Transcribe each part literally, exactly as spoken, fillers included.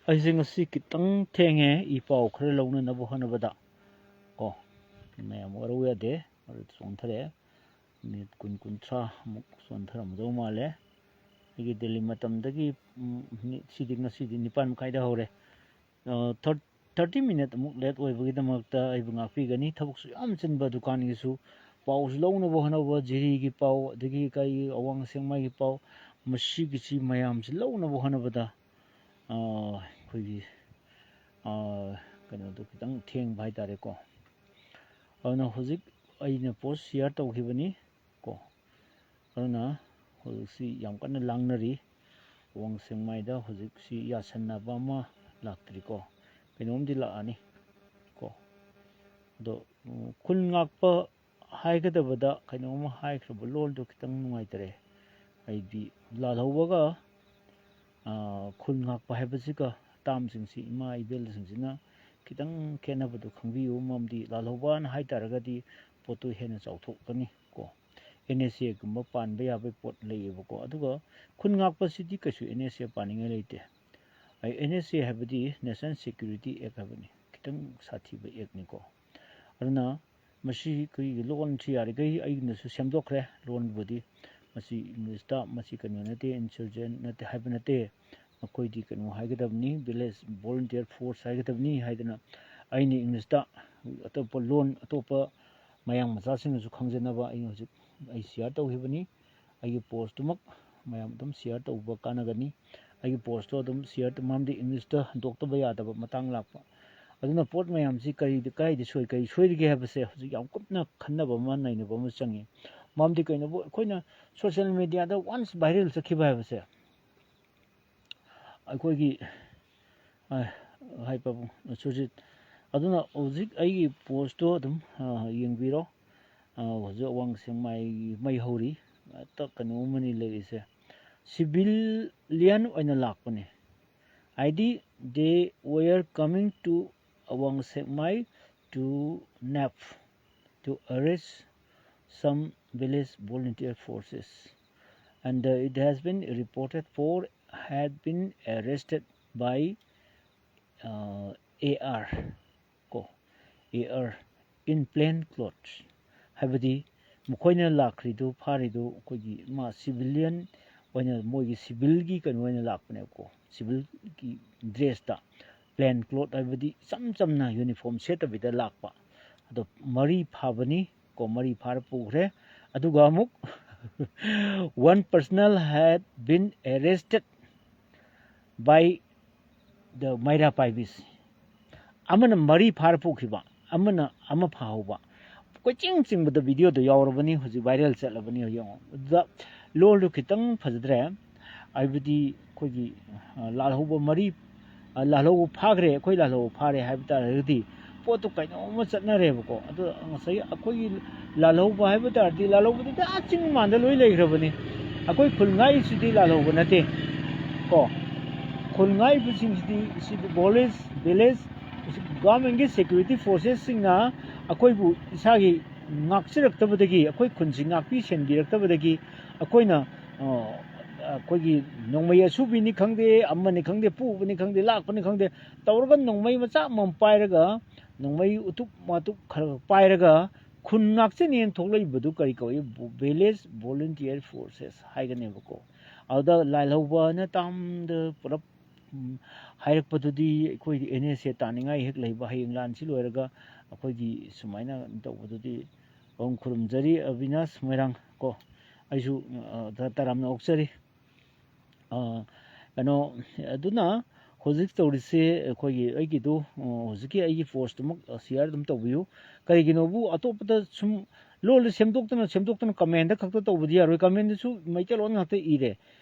ꯑꯩꯁꯦ ꯉꯁꯤ ꯈꯤꯇꯪ ꯊꯦꯡꯉꯦ, ꯏ ꯄꯥꯎ ꯈꯔ ꯂꯧꯅꯅꯕ ꯍꯣꯠꯅꯕꯗ꯫ ꯀꯣ, ꯃꯌꯥꯝ ꯋꯥꯔꯧ ꯌꯥꯗꯦ, ꯃꯔꯛꯇ ꯆꯣꯟꯊꯔꯛꯑꯦ꯫ ꯃꯤꯅꯤꯠ ꯀꯨꯟ, ꯀꯨꯟꯊ꯭ꯔꯥ ꯃꯨꯛ ꯆꯣꯟꯊꯔꯝꯗꯧ ꯃꯥꯜꯂꯦ꯫ ꯑꯩꯒꯤ ꯗꯦꯜꯂꯤ ꯃꯇꯝꯗꯒꯤ, ꯎꯝ, ꯃꯤꯅꯤꯠ, ꯁꯤꯗꯤ ꯉꯁꯤꯗꯤ ꯅꯤꯄꯥꯟ ꯃꯈꯥꯏꯗ ꯍꯧꯔꯦ꯫ ꯑ, ꯊꯥꯔ-, ꯊꯥꯔꯇꯤ ꯃꯤꯅꯤꯠ ꯑꯃꯨꯛ ꯂꯦꯠ ꯑꯣꯏꯕꯒꯤꯗꯃꯛꯇ ꯑꯩꯕꯨ ꯉꯥꯛꯄꯤꯒꯅꯤ꯫ ꯊꯕꯛꯁꯨ ꯌꯥꯝ ꯆꯤꯟꯕ, ꯗꯨꯀꯥꯟꯒꯤꯁꯨ ꯄꯥꯎꯁꯨ ꯂꯧꯅꯕ ꯍꯣꯠꯅꯕ, ꯖꯤꯔꯤꯒꯤ ꯄꯥꯎ, ꯑꯗꯒꯤ ꯀꯔꯤ ꯑꯋꯥꯡ ꯁꯦꯛꯃꯥꯏꯒꯤ ꯄꯥꯎ, ꯃꯁꯤꯒꯤꯁꯤ ꯃꯌꯥꯝꯁꯤ ꯂꯧꯅꯕ ꯍꯣꯠꯅꯕꯗ, ꯑ, ꯑꯩꯈꯣꯏꯒꯤ, ꯑ, ꯀꯩꯅꯣꯗꯣ ꯈꯤꯇꯪ ꯊꯦꯡꯕ ꯍꯥꯏꯇꯥꯔꯦꯀꯣ꯫ ꯑꯗꯨꯅ ꯍꯧꯖꯤꯛ ꯑꯩꯅ ꯄꯣꯁ ꯁꯤꯌꯥꯔ ꯇꯧꯈꯤꯕꯅꯤ ꯀꯣ꯫ ꯑꯗꯨꯅ ꯍꯧꯖꯤꯛꯁꯤ ꯌꯥꯝ ꯀꯟꯅ ꯂꯥꯡꯅꯔꯤ꯫ ꯑꯋꯥꯡ ꯁꯦꯛꯃꯥꯏꯗ ꯍꯧꯖꯤꯛꯁꯤ ꯌꯥꯁꯟꯅꯕ ꯑꯃ ꯂꯥꯛꯇ꯭ꯔꯤꯀꯣ꯫ ꯀꯩꯅꯣꯝꯗꯤ ꯂꯥꯛꯑꯅꯤ ꯀꯣ꯫ ꯑꯗꯣ, ꯎꯝ, ꯈꯨꯜ ꯉꯥꯛꯄ ꯍꯥꯏꯒꯗꯕꯗ ꯀꯩꯅꯣꯝꯃ ꯍꯥꯏꯈ꯭ꯔꯕ ꯂꯣꯟꯗꯣ ꯈꯤꯇꯪ ꯅꯨꯡꯉꯥꯏꯇꯔꯦ꯫ ꯍꯥꯏꯗꯤ ꯂꯥꯜꯍꯧꯕꯒ, ꯑ, ꯈꯨꯜ ꯉꯥꯛꯄ ꯍꯥꯏꯕꯁꯤꯒ ꯇꯥꯝꯁꯤꯡꯁꯤ, ꯏꯃꯥ ꯏꯕꯦꯜꯁꯤꯡꯁꯤꯅ ꯈꯤꯇꯪ ꯈꯦꯠꯅꯕꯗꯨ ꯈꯪꯕꯤꯌꯨ꯫ ꯃꯔꯝꯗꯤ ꯂꯥꯜꯍꯧꯕꯅ ꯍꯥꯏ ꯇꯥꯔꯒꯗꯤ ꯄꯣꯠꯇꯨ ꯍꯦꯟꯅ ꯆꯥꯎꯊꯣꯛꯀꯅꯤ ꯀꯣ꯫ ꯑꯦꯟ ꯑꯦꯁ ꯑꯦꯒꯨꯝꯕ ꯄꯥꯟꯕ ꯌꯥꯕꯒꯤ ꯄꯣꯠ ꯂꯩꯌꯦꯕꯀꯣ꯫ ꯑꯗꯨꯒ ꯈꯨꯟ ꯉꯥꯛꯄꯁꯤꯗꯤ ꯀꯩꯁꯨ ꯑꯦꯟ ꯑꯦꯁ ꯑꯦ ꯄꯥꯅꯤꯡꯉꯥꯏ ꯂꯩꯇꯦ꯫ ꯑꯩ, ꯑꯦꯟ ꯑꯦꯁ ꯑꯦ ꯍꯥꯏꯕꯗꯤ National Security Act ꯍꯥꯏꯕꯅꯤ, ꯈꯤꯇꯪ ꯁꯥꯊꯤꯕ ꯑꯦꯛꯅꯤꯀꯣ꯫ ꯑꯗꯨꯅ ꯃꯁꯤ ꯑꯩꯈꯣꯏꯒꯤ ꯂꯣꯟꯁꯤ ꯌꯥꯔꯤꯈꯩ ꯑꯩꯅꯁꯨ ꯁꯦꯝꯗꯣꯛꯈ꯭ꯔꯦ꯫ ꯂꯣꯟꯕꯨꯗꯤ ꯃꯁꯤ ꯏꯪꯂꯤꯁꯇ, ꯃꯁꯤ ꯀꯩꯅꯣ ꯅꯠꯇꯦ, ꯏꯟꯁꯔꯖꯦꯟ ꯅꯠꯇꯦ ꯍꯥꯏꯕ ꯅꯠꯇꯦ꯫ ꯃꯈꯣꯏꯗꯤ ꯀꯩꯅꯣ ꯍꯥꯏꯒꯗꯕꯅꯤ, Village Volunteer Force ꯍꯥꯏꯒꯗꯕꯅꯤ ꯍꯥꯏꯗꯅ ꯑꯩꯅ ꯏꯪꯂꯤꯁꯇ, ꯑꯇꯣꯞꯄ ꯂꯣꯟ, ꯑꯇꯣꯞꯄ ꯃꯌꯥꯡ ꯃꯆꯥꯁꯤꯡꯅꯁꯨ ꯈꯪꯖꯅꯕ ꯑꯩꯅ ꯍꯧꯖꯤꯛ ꯑꯩ ꯁꯤꯌꯥꯔ ꯇꯧꯈꯤꯕꯅꯤ꯫ ꯑꯩꯒꯤ ꯄꯣꯁꯇꯨꯃꯛ ꯃꯌꯥꯝ ꯑꯗꯨꯝ ꯁꯤꯌꯥꯔ ꯇꯧꯕ ꯀꯥꯟꯅꯒꯅꯤ꯫ ꯑꯩꯒꯤ ꯄꯣꯁꯇꯣ ꯑꯗꯨꯝ ꯁꯤꯌꯥꯔ ꯇꯧ-, ꯃꯔꯝꯗꯤ ꯏꯪꯂꯤꯁꯇ ꯍꯟꯗꯣꯛꯇꯕ ꯌꯥꯗꯕ ꯃꯇꯥꯡ ꯂꯥꯛꯄ꯫ ꯑꯗꯨꯅ ꯄꯣꯠ ꯃꯌꯥꯝꯁꯤ ꯀꯔꯤꯗ, ꯀꯥꯏꯗ ꯁꯣꯏ, ꯀꯔꯤ ꯁꯣꯏꯔꯤꯒꯦ ꯍꯥꯏꯕꯁꯦ ꯍꯧꯖꯤꯛ ꯌꯥꯝ ꯀꯨꯞꯅ ꯈꯟꯅꯕ ꯑꯃ, ꯅꯩꯅꯕ ꯑꯃ ꯆꯪꯉꯤ꯫ ꯃꯔꯝꯗꯤ ꯀꯩꯅꯣꯕꯨ, ꯑꯩꯈꯣꯏꯅ ꯁꯣꯁꯤꯌꯦꯜ ꯃꯦꯗꯤꯌꯥꯗ ꯋꯥꯟꯁ ꯚꯥꯏꯔꯦꯜ ꯆꯠꯈꯤꯕ ꯍꯥꯏꯕꯁꯦ, ꯑꯩꯈꯣꯏꯒꯤ, ꯑ, ꯍꯥꯏ ꯄꯥꯕꯨꯡ ꯁꯨꯔꯖꯤꯠ, ꯑꯗꯨꯅ ꯍꯧꯖꯤꯛ ꯑꯩꯒꯤ ꯄꯣꯁꯇꯣ ꯑꯗꯨꯝ, ꯑ, ꯌꯦꯡꯕꯤꯔꯣ꯫ ꯑ, ꯍꯧꯖꯤꯛ ꯑꯋꯥꯡ ꯁꯦꯛꯃꯥꯏꯒꯤ ꯃꯩ ꯍꯧꯔꯤ꯫ ꯍꯦꯛꯇ ꯀꯩꯅꯣ ꯑꯃꯅꯤ ꯂꯩꯔꯤꯁꯦ꯫ ꯁꯤꯚꯤꯂꯤꯌꯟ ꯑꯣꯏꯅ ꯂꯥꯛꯄꯅꯦ꯫ ꯍꯥꯏꯗꯤ, they were coming to Awang Sekmai to nab, to arrest some village volunteer forces. And, uh, it has been reported four had been arrested by A R ꯀꯣ, A R in plain clothes, ꯍꯥꯏꯕꯗꯤ ꯃꯈꯣꯏꯅ ꯂꯥꯛꯈ꯭ꯔꯤꯗꯨ, ꯐꯥꯔꯤꯗꯨ ꯑꯩꯈꯣꯏꯒꯤ ꯃꯥ civilian ꯑꯣꯏꯅ, ꯃꯣꯏꯒꯤ ꯁꯤꯚꯤꯜꯒꯤ ꯀꯩꯅꯣ ꯑꯣꯏꯅ ꯂꯥꯛꯄꯅꯦꯕꯀꯣ, ꯁꯤꯚꯤꯜꯒꯤ ꯗ꯭ꯔꯦꯁꯇ, plain cloth ꯍꯥꯏꯕꯗꯤ ꯏꯆꯝ ꯆꯝꯅ ꯌꯨꯅꯤꯐꯣꯔꯝ ꯁꯦꯠꯇꯕꯤꯗ ꯂꯥꯛꯄ꯫ ꯑꯗꯣ ꯃꯔꯤ ꯐꯥꯕꯅꯤ ꯀꯣ, ꯃꯔꯤ ꯐꯥꯔ ꯄꯨꯈ꯭ꯔꯦ꯫ ꯑꯗꯨꯒ ꯑꯃꯨꯛ one personnel had been arrested by the ꯃꯩꯔꯥ ꯄꯥꯏꯕꯤꯁ꯫ ꯑꯃꯅ ꯃꯔꯤ ꯐꯥꯔ ꯄꯨꯈꯤꯕ, ꯑꯃꯅ ꯑꯃ ꯐꯥꯍꯧꯕ꯫ ꯀꯣꯏꯆꯤꯡ ꯆꯤꯡꯕꯗ ꯚꯤꯗꯤꯑꯣꯗꯣ ꯌꯥꯎꯔꯕꯅꯤ, ꯍꯧꯖꯤꯛ ꯚꯥꯏꯔꯦꯜ ꯆꯠꯂꯕꯅꯤ꯫ ꯌꯦꯡꯉꯣ, ꯑꯗꯨꯗ ꯂꯣꯜꯗꯨ ꯈꯤꯇꯪ ꯐꯖꯗ꯭ꯔꯦ꯫ ꯍꯥꯏꯕꯗꯤ ꯑꯩꯈꯣꯏꯒꯤ, ꯑ, ꯂꯥꯜꯍꯧꯕ ꯃꯔꯤ, ꯑ, ꯂꯥꯜꯍꯧꯕ ꯐꯥꯈ꯭ꯔꯦ, ꯑꯩꯈꯣꯏ ꯂꯥꯜꯍꯧꯕ ꯐꯥꯔꯦ ꯍꯥꯏꯕ ꯇꯥꯔꯒꯗꯤ ꯄꯣꯠꯇꯨ ꯀꯩꯅꯣꯝꯃ ꯆꯠꯅꯔꯦꯕꯀꯣ꯫ ꯑꯗꯣ ꯉꯁꯥꯏ ꯑꯩꯈꯣꯏꯒꯤ ꯂꯥꯜꯍꯧꯕ ꯍꯥꯏꯕ ꯇꯥꯔꯗꯤ, ꯂꯥꯜꯍꯧꯕꯗꯨꯗꯤ ꯑꯥ ꯆꯤꯡ ꯃꯥꯟꯗ ꯂꯣꯏ ꯂꯩꯈ꯭ꯔꯕꯅꯤ꯫ ꯑꯩꯈꯣꯏ ꯈꯨꯜ ꯉꯥꯛꯏꯁꯤꯗꯤ ꯂꯥꯜꯍꯧꯕ ꯅꯠꯇꯦ ꯀꯣ꯫ ꯈꯨꯜ ꯉꯥꯛꯏꯕꯁꯤꯡꯁꯤꯗꯤ, ꯁꯤꯗꯤ ꯚꯤꯂꯦꯖ, ꯚꯤꯂꯦꯖ ꯒꯚꯔꯟꯃꯦꯟꯒꯤ ꯁꯦꯀ꯭ꯌꯨꯔꯤꯇꯤ ꯐꯣꯔꯁꯦꯁꯁꯤꯡꯅ ꯑꯩꯈꯣꯏꯕꯨ ꯏꯁꯥꯒꯤ ꯉꯥꯛꯆꯔꯛꯇꯕꯗꯒꯤ, ꯑꯩꯈꯣꯏ ꯈꯨꯟꯁꯤ ꯉꯥꯛꯄꯤ ꯁꯦꯟꯕꯤꯔꯛꯇꯕꯗꯒꯤ ꯑꯩꯈꯣꯏꯅ, ꯑ, ꯑꯩꯈꯣꯏꯒꯤ ꯅꯣꯡꯃꯩ ꯑꯁꯨꯕꯤꯅꯤ ꯈꯪꯗꯦ, ꯑꯃꯅꯤ ꯈꯪꯗꯦ, ꯄꯨꯕꯅꯤ ꯈꯪꯗꯦ, ꯂꯥꯛꯄꯅꯤ ꯈꯪꯗꯦ, ꯇꯧꯔꯒ ꯅꯣꯡꯃꯩ ꯃꯆꯥ ꯑꯃꯃꯝ ꯄꯥꯏꯔꯒ, ꯅꯣꯡꯃꯩ ꯎꯇꯨꯞ ꯃꯇꯨꯞ ꯈꯔ ꯈꯔ ꯄꯥꯏꯔꯒ ꯈꯨꯟ ꯉꯥꯛꯆꯅꯤꯅ ꯊꯣꯛꯂꯛꯏꯕꯗꯨ ꯀꯔꯤ ꯀꯧꯏ? ꯚꯤꯂꯦꯖ ꯚꯣꯂꯨꯟꯇꯤꯌꯔ ꯐꯣꯔꯁꯦꯁ ꯍꯥꯏꯒꯅꯦꯕꯀꯣ꯫ ꯑꯗꯨꯗ ꯂꯥꯜꯍꯧꯕꯅ ꯇꯥꯝꯗ ꯄꯨꯂꯞ, ꯎꯝ, ꯍꯥꯏꯔꯛꯄꯗꯨꯗꯤ ꯑꯩꯈꯣꯏꯗꯤ ꯑꯦꯟ ꯑꯦꯁ ꯑꯦ ꯇꯥꯅꯤꯡꯉꯥꯏ ꯍꯦꯛ ꯂꯩꯕ, ꯍꯌꯦꯡ ꯂꯥꯟꯁꯤ ꯂꯣꯏꯔꯒ ꯑꯩꯈꯣꯏꯒꯤ ꯁꯨꯃꯥꯏꯅ ꯇꯧꯕꯗꯨꯗꯤ꯫ ꯈꯨꯔꯨꯝꯖꯔꯤ ꯑꯕꯤꯅꯥꯁ ꯃꯣꯏꯔꯥꯡ ꯀꯣ, ꯑꯩꯁꯨ, ꯑ, ꯇ-, ꯇꯔꯥꯝꯅ ꯑꯣꯛꯆꯔꯤ꯫ ꯑ, ꯀꯩꯅꯣ, ꯑꯗꯨꯅ ꯍꯧꯖꯤꯛ ꯇꯧꯔꯤꯁꯦ ꯑꯩꯈꯣꯏꯒꯤ, ꯑꯩꯒꯤꯗꯨ, ꯑ, ꯍꯧꯖꯤꯛꯀꯤ ꯑꯩꯒꯤ ꯄꯣꯁꯇꯨꯃꯛ ꯁꯤꯌꯥꯔ ꯑꯗꯨꯝ ꯇꯧꯕꯤꯌꯨ꯫ ꯀꯔꯤꯒꯤꯅꯣꯕꯨ ꯑꯇꯣꯞꯄꯗ ꯁꯨꯝ ꯂꯣꯜꯗ ꯁꯦꯝꯗꯣꯛꯇꯅ, ꯁꯦꯝꯗꯣꯛꯇꯅ ꯀꯃꯦꯟꯗ ꯈꯛꯇ ꯇꯧꯕꯗꯤ ꯌꯥꯔꯣꯏ꯫ ꯀꯃꯦꯟꯗꯁꯨ ꯃꯩꯇꯩꯂꯣꯟ ꯉꯥꯛꯇ ꯏꯔꯦ꯫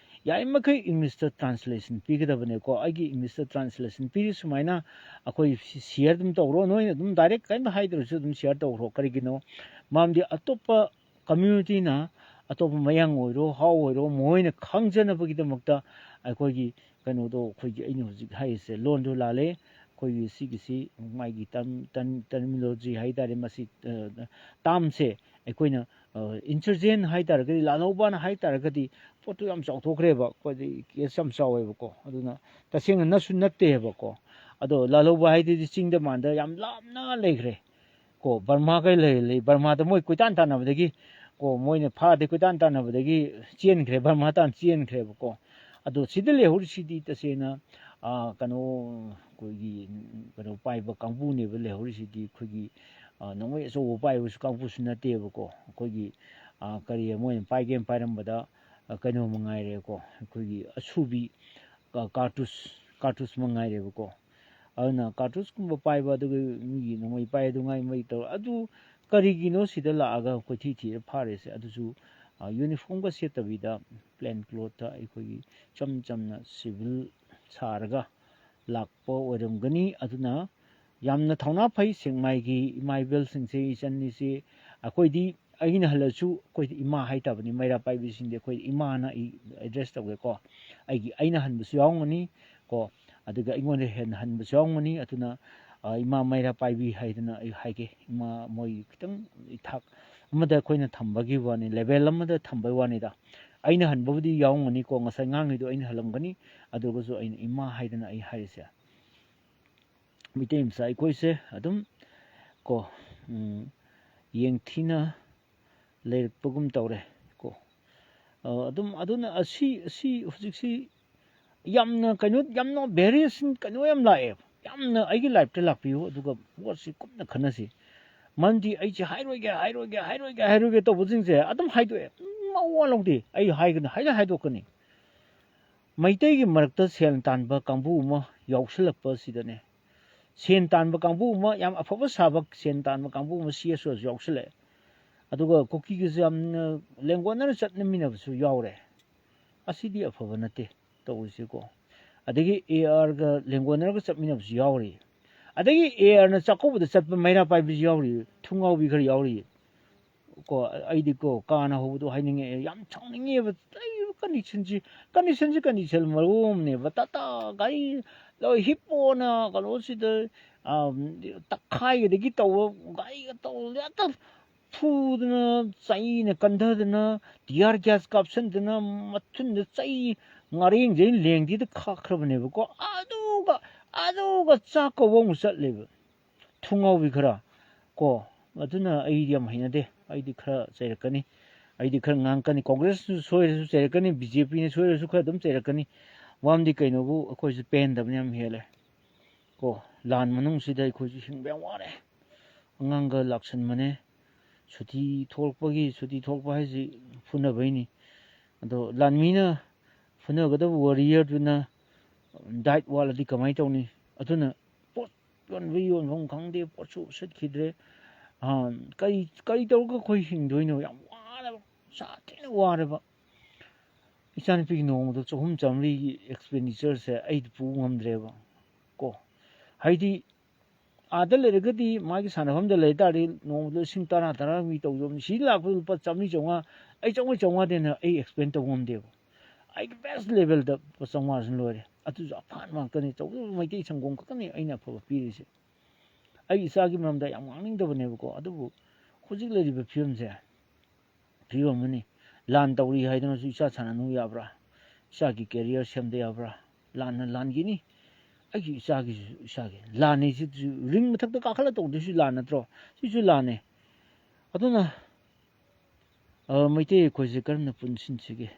ꯌꯥꯔꯤꯃꯈꯩ ꯏꯪꯂꯤꯁꯇ ꯇ꯭ꯔꯥꯟꯁꯂꯦꯁꯟ ꯄꯤꯒꯗꯕꯅꯦꯀꯣ꯫ ꯑꯩꯒꯤ ꯏꯪꯂꯤꯁꯇ ꯇ꯭ꯔꯥꯟꯁꯂꯦꯁꯟ ꯄꯤꯔꯤ ꯁꯨꯃꯥꯏꯅ, ꯑꯩꯈꯣꯏ ꯁꯤ-, ꯁꯤꯌꯔ ꯑꯗꯨꯝ ꯇꯧꯔꯣ꯫ ꯅꯣꯏꯅ ꯑꯗꯨꯝ ꯗꯥꯏꯔꯦꯛ ꯀꯔꯤꯝꯇ ꯍꯥꯏꯗ꯭ꯔꯁꯨ ꯑꯗꯨꯝ ꯁꯤꯌꯔ ꯇꯧꯈ꯭ꯔꯣ꯫ ꯀꯔꯤꯒꯤꯅꯣ? ꯃꯔꯝꯗꯤ ꯑꯇꯣꯞꯄ ꯀꯝꯃ꯭ꯌꯨꯅꯤꯇꯤꯅ, ꯑꯇꯣꯞꯄ ꯃꯌꯥꯡ ꯑꯣꯏꯔꯣ, ꯍꯥꯎ ꯑꯣꯏꯔꯣ, ꯃꯈꯣꯏꯅ ꯈꯪꯖꯅꯕꯒꯤꯗꯃꯛꯇ ꯑꯩꯈꯣꯏꯒꯤ ꯀꯩꯅꯣꯗꯣ, ꯑꯩꯈꯣꯏꯒꯤ, ꯑꯩꯅ ꯍꯧꯖꯤꯛ ꯍꯥꯏꯔꯤꯁꯦ ꯂꯣꯟꯗꯣ ꯂꯥꯜꯂꯦ꯫ ꯑꯩꯈꯣꯏꯒꯤ ꯁꯤꯒꯤꯁꯤ ꯃꯥꯒꯤ ꯇꯔꯝ-, ꯇꯔꯝ-, ꯇꯔꯃꯤꯅꯣꯂꯣꯖꯤ ꯍꯥꯏ ꯇꯥꯔꯦ, ꯃꯁꯤ, ꯑ, ꯇꯥꯝꯁꯦ ꯑꯩꯈꯣꯏꯅ, ꯑ, ꯏꯟꯁꯔꯖꯦꯟ ꯍꯥꯏ ꯇꯥꯔꯒꯗꯤ, ꯂꯥꯜꯍꯧꯕꯅ ꯍꯥꯏ ꯇꯥꯔꯒꯗꯤ ꯄꯣꯠꯇꯨ ꯌꯥꯝ ꯆꯥꯎꯊꯣꯛꯈ꯭ꯔꯦꯕ, ꯑꯩꯈꯣꯏꯗꯤ ꯀꯦꯁ ꯌꯥꯝ ꯆꯥꯎꯋꯦꯕꯀꯣ꯫ ꯑꯗꯨꯅ ꯇꯁꯦꯡꯅ ꯅꯠꯁꯨ ꯅꯠꯇꯦꯕꯀꯣ꯫ ꯑꯗꯣ ꯂꯥꯜꯍꯧꯕ ꯍꯥꯏꯗꯨꯗꯤ ꯆꯤꯡꯗ ꯃꯥꯟꯗ ꯌꯥꯝ ꯂꯥꯞꯅ ꯂꯩꯈ꯭ꯔꯦ꯫ ꯀꯣ, ꯕꯔꯃꯥꯒ ꯂꯩ, ꯂꯩ, ꯕꯔꯃꯥꯗ ꯃꯣꯏ ꯀꯣꯏꯇꯥꯟ ꯇꯥꯟꯅꯕꯗꯒꯤ, ꯀꯣ, ꯃꯣꯏꯅ ꯐꯥꯗꯦ ꯀꯣꯏꯇꯥꯟ ꯇꯥꯟꯅꯕꯗꯒꯤ ꯆꯦꯟꯈ꯭ꯔꯦ, ꯕꯔꯃꯥ ꯇꯥꯟ ꯆꯦꯟꯈ꯭ꯔꯦꯕꯀꯣ꯫ ꯑꯗꯣ ꯁꯤꯗ ꯂꯩꯍꯧꯔꯤꯁꯤꯗꯤ ꯇꯁꯦꯡꯅ, ꯑ, ꯀꯩꯅꯣ, ꯑꯩꯈꯣꯏꯒꯤ, ꯀꯩꯅꯣ ꯄꯥꯏꯕ ꯀꯥꯡꯕꯨꯅꯦꯕ ꯂꯩꯍꯧꯔꯤꯁꯤꯗꯤ, ꯑꯩꯈꯣꯏꯒꯤ, ꯑ, ꯅꯣꯡꯃꯩ ꯑꯆꯧꯕ ꯄꯥꯏꯕꯁꯨ ꯀꯥꯡꯕꯨꯁꯨ ꯅꯠꯇꯦꯕꯀꯣ꯫ ꯑꯩꯈꯣꯏꯒꯤ, ꯑ, ꯀꯔꯤ ꯃꯣꯏꯅ ꯄꯥꯏꯒꯦꯅ ꯄꯥꯏꯔꯝꯕꯗ, ꯑ, ꯀꯩꯅꯣ ꯃꯉꯥꯏꯔꯦꯀꯣ, ꯑꯩꯈꯣꯏꯒꯤ ꯑꯁꯨꯕꯤ, ꯀꯥꯔꯇꯨꯁ, ꯀꯥꯔꯇꯨꯁ ꯃꯉꯥꯏꯔꯦꯕꯀꯣ꯫ ꯑꯗꯨꯅ ꯀꯥꯔꯇꯨꯁꯀꯨꯝꯕ ꯄꯥꯏꯕ, ꯑꯗꯨꯒ ꯃꯤꯒꯤ ꯅꯣꯡꯃꯩ ꯄꯥꯏ, ꯑꯗꯨ ꯉꯥꯏ ꯃꯩ ꯇꯧꯔ, ꯑꯗꯨ ꯀꯔꯤꯒꯤꯅꯣ ꯁꯤꯗ ꯂꯥꯛꯑꯒ ꯀꯣꯏꯊꯤ ꯊꯤꯔ ꯐꯥꯔꯤꯁꯦ? ꯑꯗꯨꯁꯨ, ꯑ, ꯌꯨꯅꯤꯐꯣꯔꯝꯒ ꯁꯦꯠꯇꯕꯤꯗ, ꯄ꯭ꯂꯦꯟ ꯀ꯭ꯂꯣꯠꯇ ꯑꯩꯈꯣꯏꯒꯤ ꯏꯆꯝ ꯆꯝꯅ ꯁꯤꯚꯤꯜ ꯁꯥꯔꯒ ꯂꯥꯛꯄ ꯑꯣꯏꯔꯝꯒꯅꯤ꯫ ꯑꯗꯨꯅ ꯌꯥꯝꯅ ꯊꯧꯅꯥ ꯐꯩ ꯁꯦꯛꯃꯥꯏꯒꯤ ꯏꯃꯥ ꯏꯕꯦꯜꯁꯤꯡꯁꯦ, ꯏꯆꯟ ꯏꯆꯦ꯫ ꯑꯩꯈꯣꯏꯗꯤ, ꯑꯩꯅ ꯍꯜꯂꯁꯨ ꯑꯩꯈꯣꯏꯗꯤ ꯏꯃꯥ ꯍꯥꯏꯇꯕꯅꯤ, ꯃꯩꯔꯥ ꯄꯥꯏꯕꯤꯁꯤꯡꯗꯤ ꯑꯩꯈꯣꯏꯗꯤ ꯏꯃꯥꯅ ꯑꯩ ꯑꯦꯗ꯭ꯔꯦꯁ ꯇꯧꯒꯦꯀꯣ꯫ ꯑꯩꯒꯤ, ꯑꯩꯅ ꯍꯟꯕꯁꯨ ꯌꯥꯎꯔꯝꯒꯅꯤ ꯀꯣ, ꯑꯗꯨꯒ ꯑꯩꯉꯣꯟꯗ ꯍꯦꯟꯅ ꯍꯟꯕꯁꯨ ꯌꯥꯎꯔꯝꯒꯅꯤ꯫ ꯑꯗꯨꯅ, ꯑ, ꯏꯃꯥ ꯃꯩꯔꯥ ꯄꯥꯏꯕꯤ ꯍꯥꯏꯗꯅ ꯑꯩ ꯍꯥꯏꯒꯦ, ꯏꯃꯥ ꯃꯣꯏ ꯈꯤꯇꯪ ꯏꯊꯥꯛ ꯑꯃꯗ ꯑꯩꯈꯣꯏꯅ ꯊꯝꯕꯒꯤ ꯋꯥꯅꯤ, ꯂꯦꯚꯦꯜ ꯑꯃꯗ ꯊꯝꯕꯒꯤ ꯋꯥꯅꯤꯗ꯫ ꯑꯩꯅ ꯍꯟꯕꯕꯨꯗꯤ ꯌꯥꯎꯔꯝꯒꯅꯤꯀꯣ, ꯉꯁꯥꯏ ꯉꯥꯡꯉꯤꯗꯣ ꯑꯩꯅ ꯍꯜꯂꯝꯒꯅꯤ, ꯑꯗꯨꯒꯁꯨ ꯑꯩꯅ ꯏꯃꯥ ꯍꯥꯏꯗꯅ ꯑꯩ ꯍꯥꯏꯔꯤꯁꯦ꯫ ꯃꯩꯇꯩ ꯃꯆꯥ ꯑꯩꯈꯣꯏꯁꯦ ꯑꯗꯨꯝ ꯀꯣ, ꯎꯝ, ꯌꯦꯡꯊꯤꯅ ꯂꯩꯔꯛꯄꯒꯨꯝ ꯇꯧꯔꯦ ꯀꯣ꯫ ꯑ, ꯑꯗꯨꯝ ꯑꯗꯨꯅ ꯑꯁꯤ, ꯑꯁꯤ ꯍꯧꯖꯤꯛꯁꯤ ꯌꯥꯝꯅ ꯀꯩꯅꯣ, ꯌꯥꯝꯅ ꯚꯦꯔꯤꯌꯦꯁꯟ ꯀꯩꯅꯣ ꯌꯥꯝ ꯂꯥꯛꯑꯦ꯫ ꯌꯥꯝꯅ ꯑꯩꯒꯤ ꯂꯥꯏꯐꯇ ꯂꯥꯛꯄꯤꯌꯨ, ꯑꯗꯨꯒ ꯄꯣꯠꯁꯤ ꯀꯨꯞꯅ ꯈꯟꯅꯁꯤ꯫ ꯃꯔꯝꯗꯤ ꯑꯩꯁꯦ ꯍꯥꯏꯔꯣꯏꯒꯦ, ꯍꯥꯏꯔꯣꯏꯒꯦ, ꯍꯥꯏꯔꯣꯏꯒꯦ, ꯍꯥꯏꯔꯣꯏꯒꯦ ꯇꯧꯕꯁꯤꯡꯁꯦ ꯑꯗꯨꯝ ꯍꯥꯏꯗꯣꯛꯑꯦ꯫ ꯎꯝ, ꯃꯋꯥ ꯂꯧꯗꯦ꯫ ꯑꯩ ꯍꯥꯏꯒꯅꯤ, ꯍꯥꯏꯗꯤ ꯍꯥꯏꯗꯣꯛꯀꯅꯤ꯫ ꯃꯩꯇꯩꯒꯤ ꯃꯔꯛꯇ ꯁꯦꯜ ꯇꯥꯟꯕ ꯀꯥꯡꯕꯨ ꯑꯃ ꯌꯥꯎꯁꯜꯂꯛꯄ ꯑꯁꯤꯗꯅꯦ, ꯁꯦꯟ ꯇꯥꯟꯕ ꯀꯥꯡꯕꯨ ꯑꯃ, ꯌꯥꯝ ꯑꯐꯕ ꯁꯥꯕ ꯁꯦꯟ ꯇꯥꯟꯕ ꯀꯥꯡꯕꯨ ꯑꯃ ꯁꯤ ꯑꯦꯁ ꯑꯣꯁꯨ ꯌꯥꯎꯁꯜꯂꯛꯑꯦ꯫ ꯑꯗꯨꯒ ꯀꯨꯀꯤꯒꯁꯨ ꯌꯥꯝꯅ ꯂꯦꯡꯒꯣꯟꯅꯅ ꯆꯠꯅꯃꯤꯟꯅꯕꯁꯨ ꯌꯥꯎꯔꯦ꯫ ꯑꯁꯤꯗꯤ ꯑꯐꯕ ꯅꯠꯇꯦ ꯇꯧꯔꯤꯁꯤꯀꯣ꯫ ꯑꯗꯒꯤ ꯑꯦ ꯑꯥꯔꯒ ꯂꯦꯡꯒꯣꯟꯅꯔꯒ ꯆꯠꯃꯤꯟꯅꯕꯁꯨ ꯌꯥꯎꯔꯤ꯫ ꯑꯗꯒꯤ ꯑꯦ ꯑꯥꯔꯅ ꯆꯥꯛꯀꯧꯕꯗ ꯆꯠꯄ ꯃꯩꯔꯥ ꯄꯥꯏꯕꯁꯨ ꯌꯥꯎꯔꯤ, ꯊꯨꯡꯒꯥꯎꯕꯤ ꯈꯔ ꯌꯥꯎꯔꯤ꯫ ꯀꯣ, ꯑꯩꯗꯤ ꯀꯣ, ꯀꯥꯟꯅ ꯍꯧꯕꯗꯣ ꯍꯥꯏꯅꯤꯡꯉꯛꯑꯦ꯫ ꯌꯥꯝ ꯁꯥꯎꯅꯤꯡꯉꯦꯕ꯫ ꯂꯩꯔꯤꯕ ꯀꯟꯗꯤꯁꯟꯁꯤ, ꯀꯟꯗꯤꯁꯟꯁꯤ ꯀꯟꯗꯤꯁꯟ ꯃꯔꯣꯜ ꯑꯃꯅꯦꯕ꯫ ꯇꯥꯇꯥ ꯒꯥꯔꯤ ꯂꯣꯏ ꯍꯤꯞꯄꯣꯅ ꯀꯩꯅꯣꯁꯤꯗ, ꯑ, ꯇꯛꯈꯥꯏꯒꯗꯒꯤ ꯇꯧꯕ ꯒꯥꯔꯤꯒ ꯇꯧꯕ ꯍꯦꯛꯇ ꯐꯨꯗꯅ, ꯆꯩꯅ ꯀꯟꯊꯗꯅ, ꯇꯤꯌꯥꯔ ꯒ꯭ꯌꯥꯁ ꯀꯥꯞꯁꯟꯗꯅ, ꯃꯊꯨꯟꯗ ꯆꯩ ꯉꯥꯔꯦꯡꯁꯦ ꯂꯦꯡꯗꯦꯗ ꯈꯥꯛꯈ꯭ꯔꯕꯅꯦꯕꯀꯣ꯫ ꯑꯗꯨꯒ ꯑꯗꯨꯒ ꯆꯥꯛ ꯀꯧꯕ ꯑꯃꯨꯛ ꯆꯠꯂꯦꯕ꯫ ꯊꯨꯡꯉꯥꯎꯕꯤ ꯈꯔ ꯀꯣ꯫ ꯑꯗꯨꯅ ꯑꯩꯗꯤ ꯌꯥꯝ ꯍꯩꯅꯗꯦ꯫ ꯑꯩꯗꯤ ꯈꯔ ꯆꯩꯔꯛꯀꯅꯤ, ꯑꯩꯗꯤ ꯈꯔ ꯉꯥꯡꯉꯛꯀꯅꯤ꯫ ꯀꯣꯡꯒ꯭ꯔꯦꯁꯁꯨ ꯁꯣꯏꯔꯁꯨ ꯆꯩꯔꯛꯀꯅꯤ, ꯕꯤ ꯖꯦ ꯄꯤꯅ ꯁꯣꯏꯔꯁꯨ ꯈꯔ ꯑꯗꯨꯝ ꯆꯩꯔꯛꯀꯅꯤ꯫ ꯃꯔꯝꯗꯤ ꯀꯩꯅꯣꯕꯨ, ꯑꯩꯈꯣꯏꯁꯨ ꯄꯦꯟꯗꯕꯅ ꯌꯥꯝ ꯍꯦꯜꯂꯦ ꯀꯣ꯫ ꯂꯥꯟ ꯃꯅꯨꯡꯁꯤꯗ ꯑꯩꯈꯣꯏꯁꯨ ꯍꯤꯡꯕ ꯌꯥꯝ ꯋꯥꯔꯦ꯫ ꯑꯉꯥꯡꯒ ꯂꯥꯛꯁꯟꯕꯅꯦ꯫ ꯁꯨꯇꯤ ꯊꯣꯛꯂꯛꯄꯒꯤ, ꯁꯨꯇꯤ ꯊꯣꯛꯂꯛꯄ ꯍꯥꯏꯁꯤ ꯐꯨꯅꯕꯩꯅꯤ꯫ ꯑꯗꯣ ꯂꯥꯟꯃꯤꯅ ꯐꯨꯅꯒꯗꯕ ꯋꯥꯔꯤꯌꯔꯗꯨꯅ ꯗꯥꯏꯠ ꯋꯥꯠꯂꯗꯤ ꯀꯃꯥꯏꯅ ꯇꯧꯅꯤ? ꯑꯗꯨꯅ ꯄꯣꯠ ꯌꯣꯟꯕ ꯌꯣꯟꯐꯝ ꯈꯪꯗꯦ, ꯄꯣꯠꯁꯨ ꯁꯤꯠꯈꯤꯗ꯭ꯔꯦ꯫ ꯑꯥ, ꯀꯔꯤ, ꯀꯔꯤ ꯇꯧꯔꯒ ꯑꯩꯈꯣꯏ ꯍꯤꯡꯗꯣꯏꯅꯣ? ꯌꯥꯝ ꯋꯥꯔꯕ, ꯁꯥꯊꯤꯅ ꯋꯥꯔꯕ꯫ ꯏꯆꯥꯅꯨꯄꯤꯒꯤ ꯅꯣꯡꯃꯗ ꯆꯍꯨꯝ ꯆꯥꯃꯔꯤꯒꯤ ꯑꯦꯛꯁꯄꯦꯟꯗꯤꯆꯔꯁꯦ ꯑꯩꯗꯤ ꯄꯨ ꯉꯝꯗ꯭ꯔꯦꯕ ꯀꯣ꯫ ꯍꯥꯏꯗꯤ ꯑꯥꯗ ꯂꯩꯔꯒꯗꯤ, ꯃꯥꯒꯤ ꯁꯥꯟꯅꯐꯝꯗ ꯂꯩ ꯇꯥꯔꯗꯤ, ꯅꯣꯡꯃꯗ ꯂꯤꯁꯤꯡ ꯇꯔꯥ, ꯇꯔꯥ ꯃꯤ ꯇꯧꯖꯕꯅꯤ꯫ ꯁꯤ ꯂꯥꯛꯄꯗ ꯂꯨꯄꯥ ꯆꯥꯝꯃꯔꯤ, ꯆꯥꯝꯃꯉꯥ, ꯑꯩ ꯆꯥꯝꯃꯔꯤ, ꯆꯥꯝꯃꯉꯥꯗꯩ ꯍꯦꯟꯅ ꯑꯩ ꯑꯦꯛꯁꯄꯦꯟ ꯇꯧꯕ ꯉꯝꯗꯦꯕ꯫ ꯑꯩꯒꯤ ꯕꯦꯁ ꯂꯦꯚꯦꯜꯗ ꯂꯨꯄꯥ ꯆꯥꯝꯃꯉꯥꯁꯤꯅ ꯂꯣꯏꯔꯦ꯫ ꯑꯗꯨꯁꯨ ꯑꯐꯥꯟ ꯉꯥꯛꯇꯅꯤ, ꯇꯧꯗꯕ ꯃꯩꯇꯩ ꯁꯪꯒꯣꯝ ꯈꯛꯇꯅꯤ ꯑꯩꯅ ꯑꯐꯕ ꯄꯤꯔꯤꯁꯦ꯫ ꯑꯩ ꯏꯆꯥꯒꯤ ꯃꯔꯝꯗ ꯌꯥꯝ ꯉꯥꯡꯅꯤꯡꯗꯕꯅꯦꯕꯀꯣ, ꯑꯗꯨꯕꯨ ꯍꯧꯖꯤꯛ ꯂꯩꯔꯤꯕ ꯐꯤꯕꯝꯁꯦ, ꯐꯤꯕꯝ ꯑꯃꯅꯤ꯫ ꯂꯥꯟ ꯇꯧꯔꯤ ꯍꯥꯏꯗꯅꯁꯨ ꯏꯆꯥ ꯁꯥꯟꯅꯅꯨ ꯌꯥꯕ꯭ꯔꯥ? ꯏꯆꯥꯒꯤ ꯀꯦꯔꯤꯌꯔ ꯁꯦꯝꯗ ꯌꯥꯕ꯭ꯔꯥ? ꯂꯥꯟꯅ ꯂꯥꯟꯒꯤꯅꯤ꯫ ꯑꯩꯒꯤ ꯏꯆꯥꯒꯤꯁꯨ ꯏꯆꯥꯒꯤ ꯂꯥꯟꯅꯤ꯫ ꯁꯤꯁꯨ ꯔꯤꯡ ꯃꯊꯛꯇ ꯀꯥꯈꯠꯂ ꯇꯧꯗꯣꯏꯁꯨ ꯂꯥꯟ ꯅꯠꯇ꯭ꯔꯣ? ꯁꯤꯁꯨ ꯂꯥꯟꯅꯤ꯫ ꯑꯗꯨꯅ, ꯑ, ꯃꯩꯇꯩ ꯑꯩꯈꯣꯏꯁꯦ ꯀꯔꯝꯅ ꯄꯨꯟꯁꯤꯟꯁꯤꯒꯦ?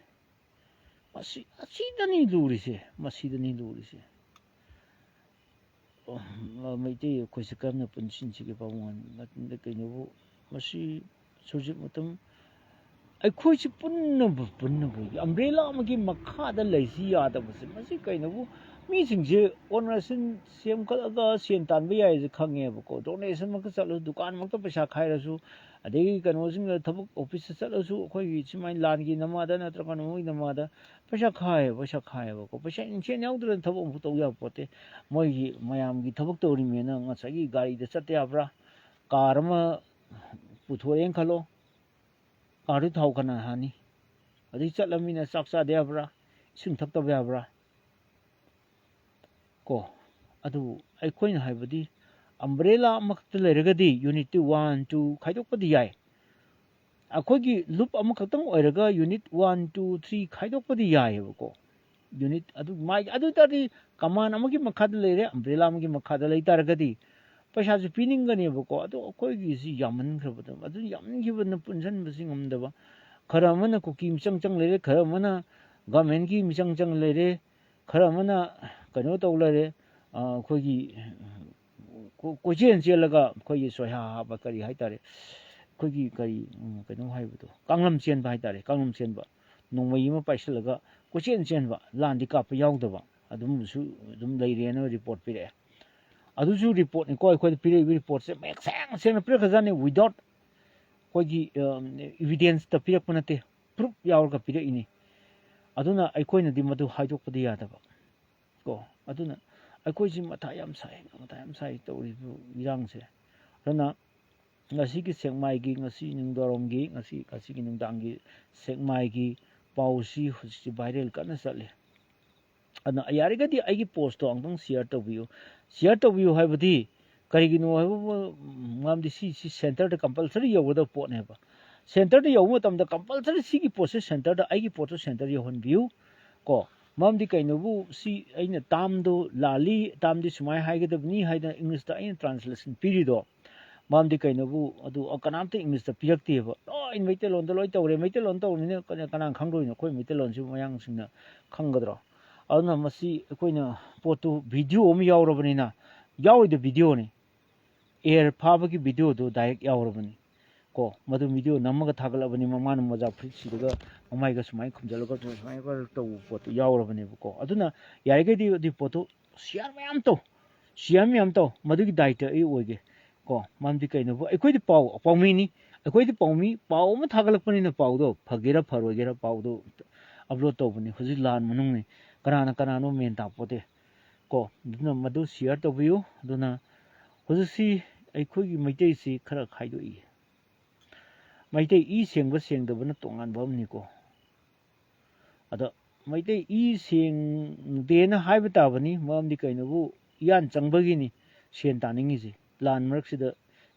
ꯃꯁꯤ, ꯑꯁꯤꯗꯅꯤ ꯂꯨꯔꯤꯁꯦ, ꯃꯁꯤꯗꯅꯤ ꯂꯨꯔꯤꯁꯦ꯫ ꯑ, ꯃꯩꯇꯩ ꯑꯩꯈꯣꯏꯁꯦ ꯀꯔꯝꯅ ꯄꯨꯟꯁꯤꯟꯁꯤꯒꯦ ꯄꯥꯕꯨꯡ? ꯀꯩꯅꯣꯕꯨ, ꯃꯁꯤ ꯍꯧꯖꯤꯛ ꯃꯇꯝ ꯑꯩꯈꯣꯏꯁꯤ ꯄꯨꯟꯅꯕ, ꯄꯨꯟꯅꯕ ꯑꯝꯕ꯭ꯔꯦꯂꯥ ꯑꯃꯒꯤ ꯃꯈꯥꯗ ꯂꯩꯁꯤ ꯌꯥꯗꯕꯁꯦ, ꯃꯁꯤ ꯀꯩꯅꯣꯕꯨ? ꯃꯤꯁꯤꯡꯁꯦ ꯑꯣꯔꯒꯅꯥꯏꯖꯦꯁꯟ ꯁꯦꯝꯒꯠꯂꯒ ꯁꯦꯟ ꯇꯥꯟꯕ ꯌꯥꯏꯁꯦ ꯈꯪꯉꯦꯕꯀꯣ꯫ ꯗꯣꯅꯦꯁꯟꯃꯛꯇ ꯆꯠꯂꯁꯨ, ꯗꯨꯀꯥꯟꯃꯛꯇ ꯄꯩꯁꯥ ꯈꯥꯏꯔꯁꯨ, ꯑꯗꯒꯤ ꯀꯩꯅꯣꯁꯤꯡꯗ ꯊꯕꯛ ꯑꯣꯐꯤꯁꯇ ꯆꯠꯂꯁꯨ, ꯑꯩꯈꯣꯏꯒꯤ ꯁꯨꯃꯥꯏꯅ ꯂꯥꯟꯒꯤ ꯅꯃꯥꯗ ꯅꯠꯇ꯭ꯔꯒ ꯀꯩꯅꯣꯒꯤ ꯅꯃꯥꯗ ꯄꯩꯁꯥ ꯈꯥꯏꯌꯦꯕ, ꯄꯩꯁꯥ ꯈꯥꯏꯌꯦꯕꯀꯣ꯫ ꯄꯩꯁꯥ, ꯁꯦꯟ ꯌꯥꯎꯗ꯭ꯔꯗꯤ ꯊꯕꯛ ꯑꯃꯨꯛ ꯇꯧ ꯌꯥꯕ ꯄꯣꯠꯇꯦ꯫ ꯃꯣꯏꯒꯤ ꯃꯌꯥꯝꯒꯤ ꯊꯕꯛ ꯇꯧꯔꯤꯃꯦꯅ ꯉꯁꯥꯏꯒꯤ ꯒꯥꯔꯤꯗ ꯆꯠꯇ ꯌꯥꯕ꯭ꯔꯥ? ꯀꯥꯔ ꯑꯃ ꯄꯨꯊꯣꯔꯛꯑꯦꯅ ꯈꯜꯂꯣ, ꯀꯥꯔꯗꯨ ꯊꯥꯎ ꯀꯅꯥ ꯍꯥꯟꯅꯤ? ꯑꯗꯩ ꯆꯠꯂꯃꯤꯅ ꯆꯥꯛ ꯆꯥꯗ ꯌꯥꯕ꯭ꯔꯥ? ꯏꯁꯤꯡ ꯊꯛꯇꯕ ꯌꯥꯕ꯭ꯔꯥ? ꯀꯣ, ꯑꯗꯨꯕꯨ ꯑꯩꯈꯣꯏꯅ ꯍꯥꯏꯕꯗꯤ, ꯑꯝꯕ꯭ꯔꯦꯂꯥ ꯑꯃꯈꯛꯇ ꯂꯩꯔꯒꯗꯤ ꯌꯨꯅꯤꯠꯇꯤ ꯋꯥꯟ, ꯇꯨ ꯈꯥꯏꯗꯣꯛꯄꯗꯤ ꯌꯥꯏ꯫ ꯑꯩꯈꯣꯏꯒꯤ ꯂꯨꯞ ꯑꯃꯈꯛꯇꯪ ꯑꯣꯏꯔꯒ ꯌꯨꯅꯤꯠ ꯋꯥꯟ, ꯇꯨ, ꯊ꯭ꯔꯤ ꯈꯥꯏꯗꯣꯛꯄꯗꯤ ꯌꯥꯏꯑꯕꯀꯣ꯫ ꯌꯨꯅꯤꯠ ꯑꯗꯨ ꯃꯥꯒꯤ ꯑꯗꯨ ꯑꯣꯏ ꯇꯥꯔꯗꯤ ꯀꯃꯥꯟ ꯑꯃꯒꯤ ꯃꯈꯥꯗ ꯂꯩꯔꯦ, ꯑꯝꯕ꯭ꯔꯦꯂꯥ ꯑꯃꯒꯤ ꯃꯈꯥꯗ ꯂꯩ ꯇꯥꯔꯒꯗꯤ ꯄꯩꯁꯥꯁꯨ ꯄꯤꯅꯤꯡꯒꯅꯦꯕꯀꯣ꯫ ꯑꯗꯣ ꯑꯩꯈꯣꯏꯒꯤꯁꯤ ꯌꯥꯝꯃꯟꯈ꯭ꯔꯕꯗꯣ, ꯑꯗꯨ ꯌꯥꯝꯃꯟꯈꯤꯕꯅ ꯄꯨꯟꯁꯤꯟꯕꯁꯤ ꯉꯝꯗꯕ꯫ ꯈꯔ ꯑꯃꯅ ꯀꯨꯀꯤ ꯃꯤꯆꯪ ꯆꯪ ꯂꯩꯔꯦ, ꯈꯔ ꯑꯃꯅ ꯒꯃꯦꯟꯒꯤ ꯃꯤꯆꯪ ꯆꯪ ꯂꯩꯔꯦ, ꯈꯔ ꯑꯃꯅ ꯀꯩꯅꯣ ꯇꯧ ꯂꯩꯔꯦ, ꯑ, ꯑꯩꯈꯣꯏꯒꯤ ꯀꯣ-, ꯀꯣꯏꯆꯦꯟ ꯆꯦꯜꯂꯒ ꯑꯩꯈꯣꯏꯒꯤ ꯁꯣꯏꯍꯥ ꯍꯥꯕ ꯀꯔꯤ ꯍꯥꯏꯇꯥꯔꯦ, ꯑꯩꯈꯣꯏꯒꯤ ꯀꯔꯤ, ꯎꯝ, ꯀꯩꯅꯣ ꯍꯥꯏꯕꯗꯣ, ꯀꯥꯡꯂꯝ ꯆꯦꯟꯕ ꯍꯥꯏꯇꯥꯔꯦ, ꯀꯥꯡꯂꯝ ꯆꯦꯟꯕ, ꯅꯣꯡꯃꯩ ꯑꯃ ꯄꯥꯏꯁꯤꯜꯂꯒ ꯀꯣꯏꯆꯦꯟ ꯆꯦꯟꯕ, ꯂꯥꯟꯗꯤ ꯀꯥꯞꯄ ꯌꯥꯎꯗꯕ ꯑꯗꯨꯝꯕꯁꯨ ꯑꯗꯨꯝ ꯂꯩꯔꯦꯅ ꯔꯤꯄꯣꯔꯠ ꯄꯤꯔꯛꯑꯦ꯫ ꯑꯗꯨꯁꯨ ꯔꯤꯄꯣꯔꯠꯅꯤꯀꯣ, ꯑꯩꯈꯣꯏꯗ ꯄꯤꯔꯛꯏꯕ ꯔꯤꯄꯣꯔꯠꯁꯦ ꯃꯌꯦꯛ ꯁꯦꯡ ꯁꯦꯡꯅ ꯄꯤꯔꯛꯈ꯭ꯔꯖꯥꯠꯅꯤ, without ꯑꯩꯈꯣꯏꯒꯤ ꯏꯕꯤꯗꯦꯟꯁꯇ ꯄꯤꯔꯛꯄ ꯅꯠꯇꯦ, ꯄ꯭ꯔꯨꯞ ꯌꯥꯎꯔꯒ ꯄꯤꯔꯛꯏꯅꯤ꯫ ꯑꯗꯨꯅ ꯑꯩꯈꯣꯏꯅꯗꯤ ꯃꯗꯨ ꯍꯥꯏꯗꯣꯛꯄꯗꯤ ꯌꯥꯗꯕ ꯀꯣ꯫ ꯑꯗꯨꯅ ꯑꯩꯈꯣꯏꯁꯤ ꯃꯊꯥ ꯌꯥꯝ ꯁꯥꯏ, ꯃꯊꯥ ꯌꯥꯝ ꯁꯥꯏ ꯇꯧꯔꯤꯕ ꯏꯔꯥꯡꯁꯦ꯫ ꯑꯗꯨꯅ ꯉꯁꯤꯒꯤ ꯁꯦꯛꯃꯥꯏꯒꯤ, ꯉꯁꯤ ꯅꯨꯡꯗꯥꯡꯋꯥꯏꯔꯝꯒꯤ, ꯉꯁꯤ, ꯉꯁꯤꯒꯤ ꯅꯨꯡꯗꯥꯡꯒꯤ ꯁꯦꯛꯃꯥꯏꯒꯤ ꯄꯥꯎꯁꯤ ꯍꯧꯖꯤꯛꯁꯤ ꯚꯥꯏꯔꯦꯜ ꯀꯟꯅ ꯆꯠꯂꯤ꯫ ꯑꯗꯨꯅ ꯌꯥꯔꯒꯗꯤ ꯑꯩꯒꯤ ꯄꯣꯁꯇꯣ ꯑꯃꯨꯛꯇꯪ ꯁꯤꯌꯔ ꯇꯧꯕꯤꯌꯨ꯫ ꯁꯤꯌꯔ ꯇꯧꯕꯤꯌꯨ ꯍꯥꯏꯕꯗꯤ ꯀꯔꯤꯒꯤꯅꯣ ꯍꯥꯏꯕ ꯃꯔꯝꯗꯤ ꯁꯤ, ꯁꯤ ꯁꯦꯟꯇꯔꯗ ꯀꯝꯄꯜꯁꯔꯤ ꯌꯧꯒꯗꯕ ꯄꯣꯠꯅꯦꯕ꯫ ꯁꯦꯟꯇꯔꯗ ꯌꯧꯕ ꯃꯇꯝꯗ ꯀꯝꯄꯜꯁꯔꯤ ꯁꯤꯒꯤ ꯄꯣꯠꯁꯦ ꯁꯦꯟꯇꯔꯗ, ꯑꯩꯒꯤ ꯄꯣꯠꯁꯨ ꯁꯦꯟꯇꯔ ꯌꯧꯍꯟꯕꯤꯌꯨ ꯀꯣ꯫ ꯃꯔꯝꯗꯤ ꯀꯩꯅꯣꯕꯨ ꯁꯤ ꯑꯩꯅ ꯇꯥꯝꯗꯣ ꯂꯥꯜꯂꯤ, ꯇꯥꯝꯗꯤ ꯁꯨꯃꯥꯏꯅ ꯍꯥꯏꯒꯗꯕꯅꯤ ꯍꯥꯏꯗꯅ ꯏꯪꯂꯤꯁꯇ ꯑꯩꯅ ꯇ꯭ꯔꯥꯟꯁꯂꯦꯁꯟ ꯄꯤꯔꯤꯗꯣ꯫ ꯃꯔꯝꯗꯤ ꯀꯩꯅꯣꯕꯨ ꯑꯗꯨ ꯀꯅꯥꯝꯇ ꯏꯪꯂꯤꯁꯇ ꯄꯤꯔꯛꯇꯦꯕ, ꯂꯣꯏ ꯃꯩꯇꯩꯂꯣꯟꯗ ꯂꯣꯏ ꯇꯧꯔꯦ꯫ ꯃꯩꯇꯩꯂꯣꯟ ꯇꯧꯔꯕꯅꯤꯅ ꯀꯅꯥ, ꯀꯅꯥ ꯈꯪꯗꯣꯏꯅꯣ? ꯑꯩꯈꯣꯏ ꯃꯩꯇꯩꯂꯣꯟꯁꯤꯕꯨ ꯃꯌꯥꯡꯁꯤꯡꯅ ꯈꯪꯒꯗ꯭ꯔꯣ? ꯑꯗꯨꯅ ꯃꯁꯤ ꯑꯩꯈꯣꯏꯅ ꯄꯣꯠꯇꯨ ꯚꯤꯗꯤꯑꯣ ꯑꯃ ꯌꯥꯎꯔꯕꯅꯤꯅ, ꯌꯥꯎꯔꯤꯗꯣ ꯚꯤꯗꯤꯑꯣꯅꯤ, ꯑꯦꯌꯔ ꯐꯥꯕꯒꯤ ꯚꯤꯗꯤꯑꯣꯗꯨ ꯗꯥꯏꯔꯦꯛ ꯌꯥꯎꯔꯕꯅꯤ ꯀꯣ꯫ ꯃꯗꯨ ꯚꯤꯗꯤꯑꯣ ꯅꯝꯃꯒ ꯊꯥꯒꯠꯂꯕꯅꯤ, ꯃꯃꯥꯅ ꯃꯣꯖꯥ ꯐꯨꯔꯤꯠ ꯁꯤꯔꯒ ꯃꯃꯥꯏꯒ ꯁꯨꯃꯥꯏꯅ ꯈꯨꯝꯖꯤꯜꯂꯒ ꯁꯨꯃꯥꯏꯅ ꯇꯧꯕ ꯄꯣꯠꯇꯨ ꯌꯥꯎꯔꯕꯅꯦꯕꯀꯣ꯫ ꯑꯗꯨꯅ ꯌꯥꯔꯤꯈꯩꯗꯤ ꯑꯗꯨꯒꯤ ꯄꯣꯠꯇꯨ ꯁꯤꯌꯥꯔ ꯃꯌꯥꯝ ꯇꯧ, ꯁꯤꯌꯥꯔ ꯃꯌꯥꯝ ꯇꯧ, ꯃꯗꯨꯒꯤ ꯗꯥꯏꯇ ꯑꯩ ꯑꯣꯏꯒꯦ ꯀꯣ꯫ ꯃꯔꯝꯗꯤ ꯀꯩꯅꯣꯕꯨ ꯑꯩꯈꯣꯏꯗꯤ ꯄꯥꯎ, ꯄꯥꯎꯃꯤꯅꯤ, ꯑꯩꯈꯣꯏꯗꯤ ꯄꯥꯎꯃꯤ, ꯄꯥꯎ ꯑꯃ ꯊꯥꯒꯠꯂꯛꯄꯅꯤꯅ ꯄꯥꯎꯗꯣ ꯐꯒꯦꯔꯥ ꯐꯔꯣꯏꯒꯦꯔꯥ ꯄꯥꯎꯗꯣ ꯑꯞꯂꯣꯗ ꯇꯧꯕꯅꯤ꯫ ꯍꯧꯖꯤꯛ ꯂꯥꯟ ꯃꯅꯨꯡꯅꯤ, ꯀꯅꯥꯅ ꯀꯅꯥꯅꯣ ꯃꯦꯟ ꯇꯥꯄꯣꯠꯇꯦ ꯀꯣ꯫ ꯑꯗꯨꯅ ꯃꯗꯨ ꯁꯤꯌꯥꯔ ꯇꯧꯕꯤꯌꯨ꯫ ꯑꯗꯨꯅ ꯍꯧꯖꯤꯛꯁꯤ ꯑꯩꯈꯣꯏꯒꯤ ꯃꯩꯇꯩꯁꯤ ꯈꯔ ꯈꯥꯏꯗꯣꯛꯏ꯫ ꯃꯩꯇꯩ ꯏ ꯁꯦꯡꯕ ꯁꯦꯡꯗꯕꯅ ꯇꯣꯉꯥꯟꯕ ꯑꯃꯅꯤꯀꯣ꯫ ꯑꯗꯣ ꯃꯩꯇꯩ ꯏ ꯁꯦꯡꯗꯦꯅ ꯍꯥꯏꯕ ꯇꯥꯕꯅꯤ, ꯃꯔꯝꯗꯤ ꯀꯩꯅꯣꯕꯨ ꯏꯌꯥꯟ ꯆꯪꯕꯒꯤꯅꯤ ꯁꯦꯟ ꯇꯥꯅꯤꯡꯉꯤꯁꯦ꯫ ꯂꯥꯟ ꯃꯔꯛꯁꯤꯗ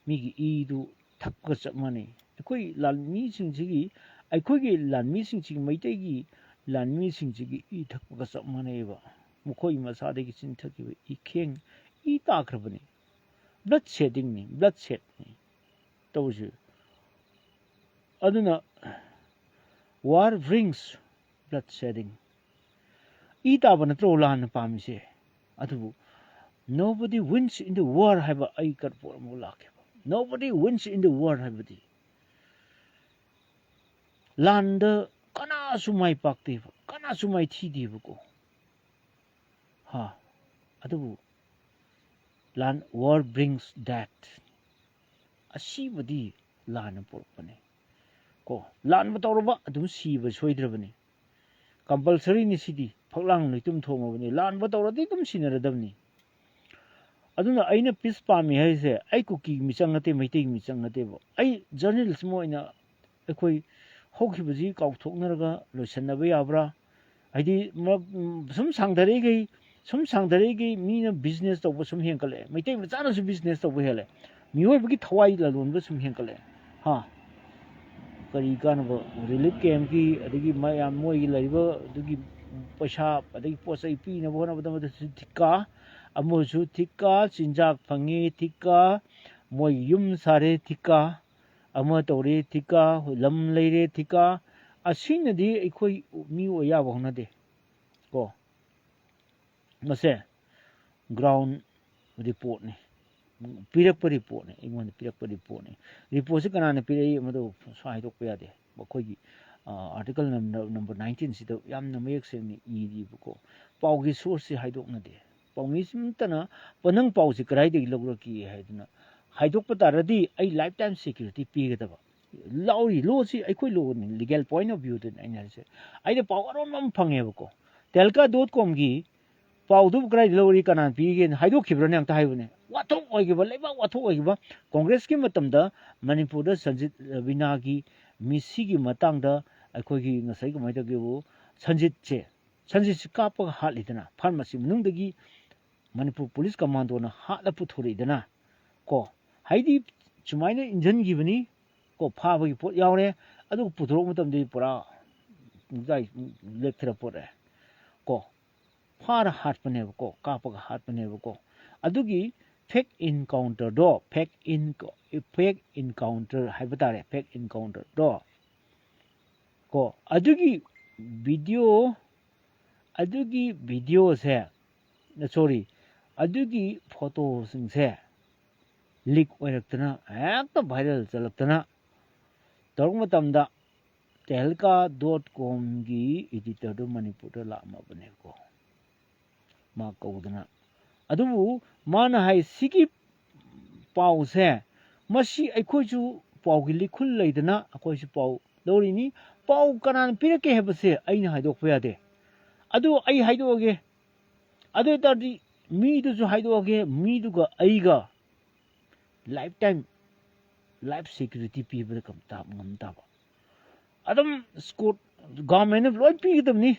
ꯃꯤꯒꯤ ꯏꯗꯨ ꯊꯛꯄꯒ ꯆꯞ ꯃꯥꯟꯅꯩ꯫ ꯑꯩꯈꯣꯏ ꯂꯥꯟꯃꯤꯁꯤꯡꯁꯤꯒꯤ, ꯑꯩꯈꯣꯏꯒꯤ ꯂꯥꯟꯃꯤꯁꯤꯡꯁꯤꯒꯤ, ꯃꯩꯇꯩꯒꯤ ꯂꯥꯟꯃꯤꯁꯤꯡꯁꯤꯒꯤ ꯏ ꯊꯛꯄꯒ ꯆꯞ ꯃꯥꯟꯅꯩꯑꯕ꯫ ꯃꯈꯣꯏ ꯃꯁꯥꯗꯒꯤ ꯆꯤꯟꯊꯈꯤꯕ ꯏꯈꯦꯡ, ꯏ ꯇꯥꯈ꯭ꯔꯕꯅꯤ꯫ Blood sheddingꯅꯤ, blood sheddꯅꯤ ꯇꯧꯔꯤꯁꯦ꯫ ꯑꯗꯨꯅ war brings blood shedding꯫ E ꯇꯥꯕ ꯅꯠꯇ꯭ꯔꯣ ꯂꯥꯟꯅ ꯄꯥꯝꯃꯤꯁꯦ? ꯑꯗꯨꯕꯨ "Nobody wins in the war" ꯍꯥꯏꯕ ꯑꯩ ꯀꯔꯄꯣꯠ ꯑꯃ ꯂꯥꯛꯀꯦꯕ꯫ "Nobody wins in the war" ꯍꯥꯏꯕꯗꯤ ꯂꯥꯟꯗ ꯀꯅꯥꯁꯨ ꯃꯥꯏ ꯄꯥꯛꯇꯦꯕ, ꯀꯅꯥꯁꯨ ꯃꯥꯏꯊꯤꯗꯦꯕꯀꯣ꯫ ꯍꯥ, ꯑꯗꯨꯕꯨ ꯂꯥꯟ, "War brings death", ꯑꯁꯤꯕꯗꯤ ꯂꯥꯟꯅ ꯄꯨꯔꯛꯄꯅꯦ꯫ ꯀꯣ, ꯂꯥꯟꯕ ꯇꯧꯔꯕ ꯑꯗꯨꯝ ꯁꯤꯕ ꯁꯣꯏꯗ꯭ꯔꯕꯅꯤ꯫ Compulsoryꯅꯤ ꯁꯤꯗꯤ, ꯐꯛꯂꯥꯡ ꯂꯩꯇꯨꯝ ꯊꯣꯡꯉꯕꯅꯤ, ꯂꯥꯟꯕ ꯇꯧꯔꯗꯤ ꯑꯗꯨꯝ ꯁꯤꯟꯅꯔꯗꯕꯅꯤ꯫ ꯑꯗꯨꯅ ꯑꯩꯅ peace ꯄꯥꯝꯃꯤ ꯍꯥꯏꯁꯦ ꯑꯩ ꯀꯨꯀꯤ ꯃꯤꯆꯪ ꯅꯠꯇꯦ, ꯃꯩꯇꯩ ꯃꯤꯆꯪ ꯅꯠꯇꯦꯕ꯫ ꯑꯩ journalist ꯑꯃ ꯑꯣꯏꯅ ꯑꯩꯈꯣꯏ ꯍꯧꯈꯤꯕꯁꯤ ꯀꯥꯎꯊꯣꯛꯅꯔꯒ ꯂꯣꯏꯁꯟꯅꯕ ꯌꯥꯕ꯭ꯔꯥ? ꯍꯥꯏꯗꯤ ꯃ-, ꯁꯨꯝ ꯁꯥꯡꯊꯔꯛꯏꯈꯩ, ꯁꯨꯝ ꯁꯥꯡꯊꯔꯛꯏꯈꯩ ꯃꯤꯅ business ꯇꯧꯕ ꯁꯨꯝ ꯍꯦꯟꯒꯠꯂꯛꯑꯦ, ꯃꯩꯇꯩ ꯃꯆꯥꯅꯁꯨ business ꯇꯧꯕ ꯍꯦꯜꯂꯦ, ꯃꯤꯑꯣꯏꯕꯒꯤ ꯊꯋꯥꯏ ꯂꯂꯣꯟꯕ ꯁꯨꯝ ꯍꯦꯟꯒꯠꯂꯛꯑꯦ꯫ ꯍꯥ, ꯀꯔꯤ ꯀꯥꯟꯅꯕ? Relief campꯀꯤ, ꯑꯗꯒꯤ ꯃꯌꯥꯝ ꯃꯣꯏꯒꯤ ꯂꯩꯔꯤꯕ ꯑꯗꯨꯒꯤ ꯄꯩꯁꯥ, ꯑꯗꯒꯤ ꯄꯣꯠ ꯆꯩ ꯄꯤꯅꯕ ꯍꯣꯠꯅꯕꯗ ꯃꯗꯨꯁꯨ ꯊꯤꯀꯥ, ꯑꯃꯁꯨ ꯊꯤꯀꯥ, ꯆꯤꯟꯖꯥꯛ ꯐꯪꯉꯤ ꯊꯤꯀꯥ, ꯃꯣꯏ ꯌꯨꯝ ꯁꯥꯔꯦ ꯊꯤꯀꯥ, ꯑꯃ ꯇꯧꯔꯦ ꯊꯤꯀꯥ, ꯂꯝ ꯂꯩꯔꯦ ꯊꯤꯀꯥ꯫ ꯑꯁꯤꯅꯗꯤ ꯑꯩꯈꯣꯏ ꯃꯤ ꯑꯣꯏ ꯌꯥꯕ ꯍꯧꯅꯗꯦ ꯀꯣ꯫ ꯃꯁꯦ ground reportꯅꯤ, ꯄꯤꯔꯛꯄ reportꯅꯤ, ꯑꯩꯉꯣꯟꯗ ꯄꯤꯔꯛꯄ reportꯅꯤ꯫ Reportꯁꯤ ꯀꯅꯥꯅ ꯄꯤꯔꯛꯏ ꯃꯗꯨ ꯍꯥꯏꯗꯣꯛꯄ ꯌꯥꯗꯦ꯫ ꯑꯩꯈꯣꯏꯒꯤ, ꯑ, article number, number nineteenꯁꯤꯗ ꯌꯥꯝꯅ ꯃꯌꯦꯛ ꯁꯦꯡꯅ ꯏꯔꯤꯕꯀꯣ꯫ ꯄꯥꯎꯒꯤ sourceꯁꯤ ꯍꯥꯏꯗꯣꯛꯅꯗꯦ꯫ ꯄꯥꯎꯃꯤꯁꯤ ꯑꯃꯠꯇꯅ "ꯄ-, ꯅꯪ ꯄꯥꯎꯁꯤ ꯀꯗꯥꯏꯗꯒꯤ ꯂꯧꯔꯛꯈꯤ?" ꯍꯥꯏꯗꯅ ꯍꯥꯏꯗꯣꯛꯄ ꯇꯥꯔꯗꯤ ꯑꯩ lifetime security ꯄꯤꯒꯗꯕ꯫ Lawꯁꯤ ꯑꯩꯈꯣꯏ lawꯅꯤ, legal point of viewꯗꯅꯤ ꯑꯩꯅ ꯍꯥꯏꯁꯦ꯫ ꯑꯩꯅ ꯄꯥꯎ ꯑꯔꯣꯟꯕ ꯑꯃ ꯐꯪꯉꯦꯕꯀꯣ꯫ Tehlka dot comꯒꯤ ꯄꯥꯎꯗꯨꯕꯨ ꯀꯗꯥꯏꯗ ꯂꯧꯔꯤ, ꯀꯅꯥꯅ ꯄꯤꯒꯦꯅ ꯍꯥꯏꯗꯣꯛꯈꯤꯕ꯭ꯔꯅꯦ ꯑꯝꯇ ꯍꯥꯏꯕꯅꯦ꯫ ꯋꯥꯊꯣꯛ ꯑꯣꯏꯈꯤꯕ, ꯂꯩꯕꯥꯛ ꯋꯥꯊꯣꯛ ꯑꯣꯏꯈꯤꯕ꯫ Congressꯀꯤ ꯃꯇꯝꯗ ꯃꯅꯤꯄꯨꯔꯗ ꯁꯟꯖꯤꯠ ꯔꯕꯤꯅꯥꯒꯤ ꯃꯤꯁꯤꯒꯤ ꯃꯇꯥꯡꯗ ꯑꯩꯈꯣꯏꯒꯤ ꯉꯁꯥꯏ ꯀꯃꯥꯏꯅ ꯇꯧꯒꯦꯕꯨ, ꯁꯟꯖꯤꯠꯁꯦ, ꯁꯟꯖꯤꯠꯁꯤ ꯀꯥꯞꯄꯒ ꯍꯥꯠꯂꯤꯗꯅ, pharmacy ꯃꯅꯨꯡꯗꯒꯤ ꯃꯅꯤꯄꯨꯔ police commandoꯅ ꯍꯥꯠꯂ ꯄꯨꯊꯣꯔꯛꯏꯗꯅ ꯀꯣ꯫ ꯍꯥꯏꯗꯤ ꯁꯨꯃꯥꯏꯅ ꯏꯟꯖꯟꯈꯤꯕꯅꯤ ꯀꯣ, ꯐꯥꯕꯒꯤ ꯄꯣꯠ ꯌꯥꯎꯔꯦ꯫ ꯑꯗꯨꯒ ꯄꯨꯊꯣꯔꯛꯄ ꯃꯇꯝꯗꯗꯤ ꯄꯨꯔꯥ ꯄꯨꯡꯖꯥꯏ ꯂꯦꯞꯊꯔ ꯄꯣꯔꯛꯑꯦ꯫ ꯀꯣ, ꯐꯥꯔ ꯍꯥꯠꯄꯅꯦꯕꯀꯣ, ꯀꯥꯞꯄꯒ ꯍꯥꯠꯄꯅꯦꯕꯀꯣ꯫ ꯑꯗꯨꯒꯤ fake encounterꯗꯣ, fake in, fake encounter ꯍꯥꯏꯕ ꯇꯥꯔꯦ, fake encounterꯗꯣ꯫ ꯀꯣ, ꯑꯗꯨꯒꯤ video, ꯑꯗꯨꯒꯤ videoꯁꯦ, sorry, ꯑꯗꯨꯒꯤ photoꯁꯤꯡꯁꯦ leak ꯑꯣꯏꯔꯛꯇꯅ, ꯍꯦꯛꯇ viral ꯆꯠꯂꯛꯇꯅ ꯇꯧꯔꯛꯄ ꯃꯇꯝꯗ, ꯇꯦꯍꯜꯀꯥ ꯗꯣꯠ ꯀꯣꯝꯒꯤ editorꯗꯨ ꯃꯅꯤꯄꯨꯔꯗ ꯂꯥꯛꯑꯝꯃꯕꯅꯦꯀꯣ, ꯃꯥ ꯀꯧꯗꯅ꯫ ꯑꯗꯨꯕꯨ ꯃꯥꯅ ꯍꯥꯏ, ꯁꯤꯒꯤ ꯄꯥꯎꯁꯦ, ꯃꯁꯤ ꯑꯩꯈꯣꯏꯁꯨ ꯄꯥꯎꯒꯤ ꯂꯤꯈꯨꯜ ꯂꯩꯗꯅ ꯑꯩꯈꯣꯏꯁꯨ ꯄꯥꯎ ꯂꯧꯔꯤꯅꯤ꯫ ꯄꯥꯎ ꯀꯅꯥꯅ ꯄꯤꯔꯛꯀꯦ ꯍꯥꯏꯕꯁꯦ ꯑꯩꯅ ꯍꯥꯏꯗꯣꯛꯄ ꯌꯥꯗꯦ꯫ ꯑꯗꯨ ꯑꯩ ꯍꯥꯏꯗꯣꯛꯑꯒꯦ꯫ ꯑꯗꯨ ꯑꯣꯏꯇꯥꯔꯗꯤ ꯃꯤꯗꯨꯁꯨ ꯍꯥꯏꯗꯣꯛꯑꯒꯦ, ꯃꯤꯗꯨꯒ ꯑꯩꯒ lifetime life security ꯄꯤꯕꯗ ꯀꯝ-, ꯇꯥ-, ꯉꯝ ꯇꯥꯕ꯫ ꯑꯗꯨꯝ escort, governmentꯅ ꯂꯣꯏ ꯄꯤꯒꯗꯕꯅꯤ,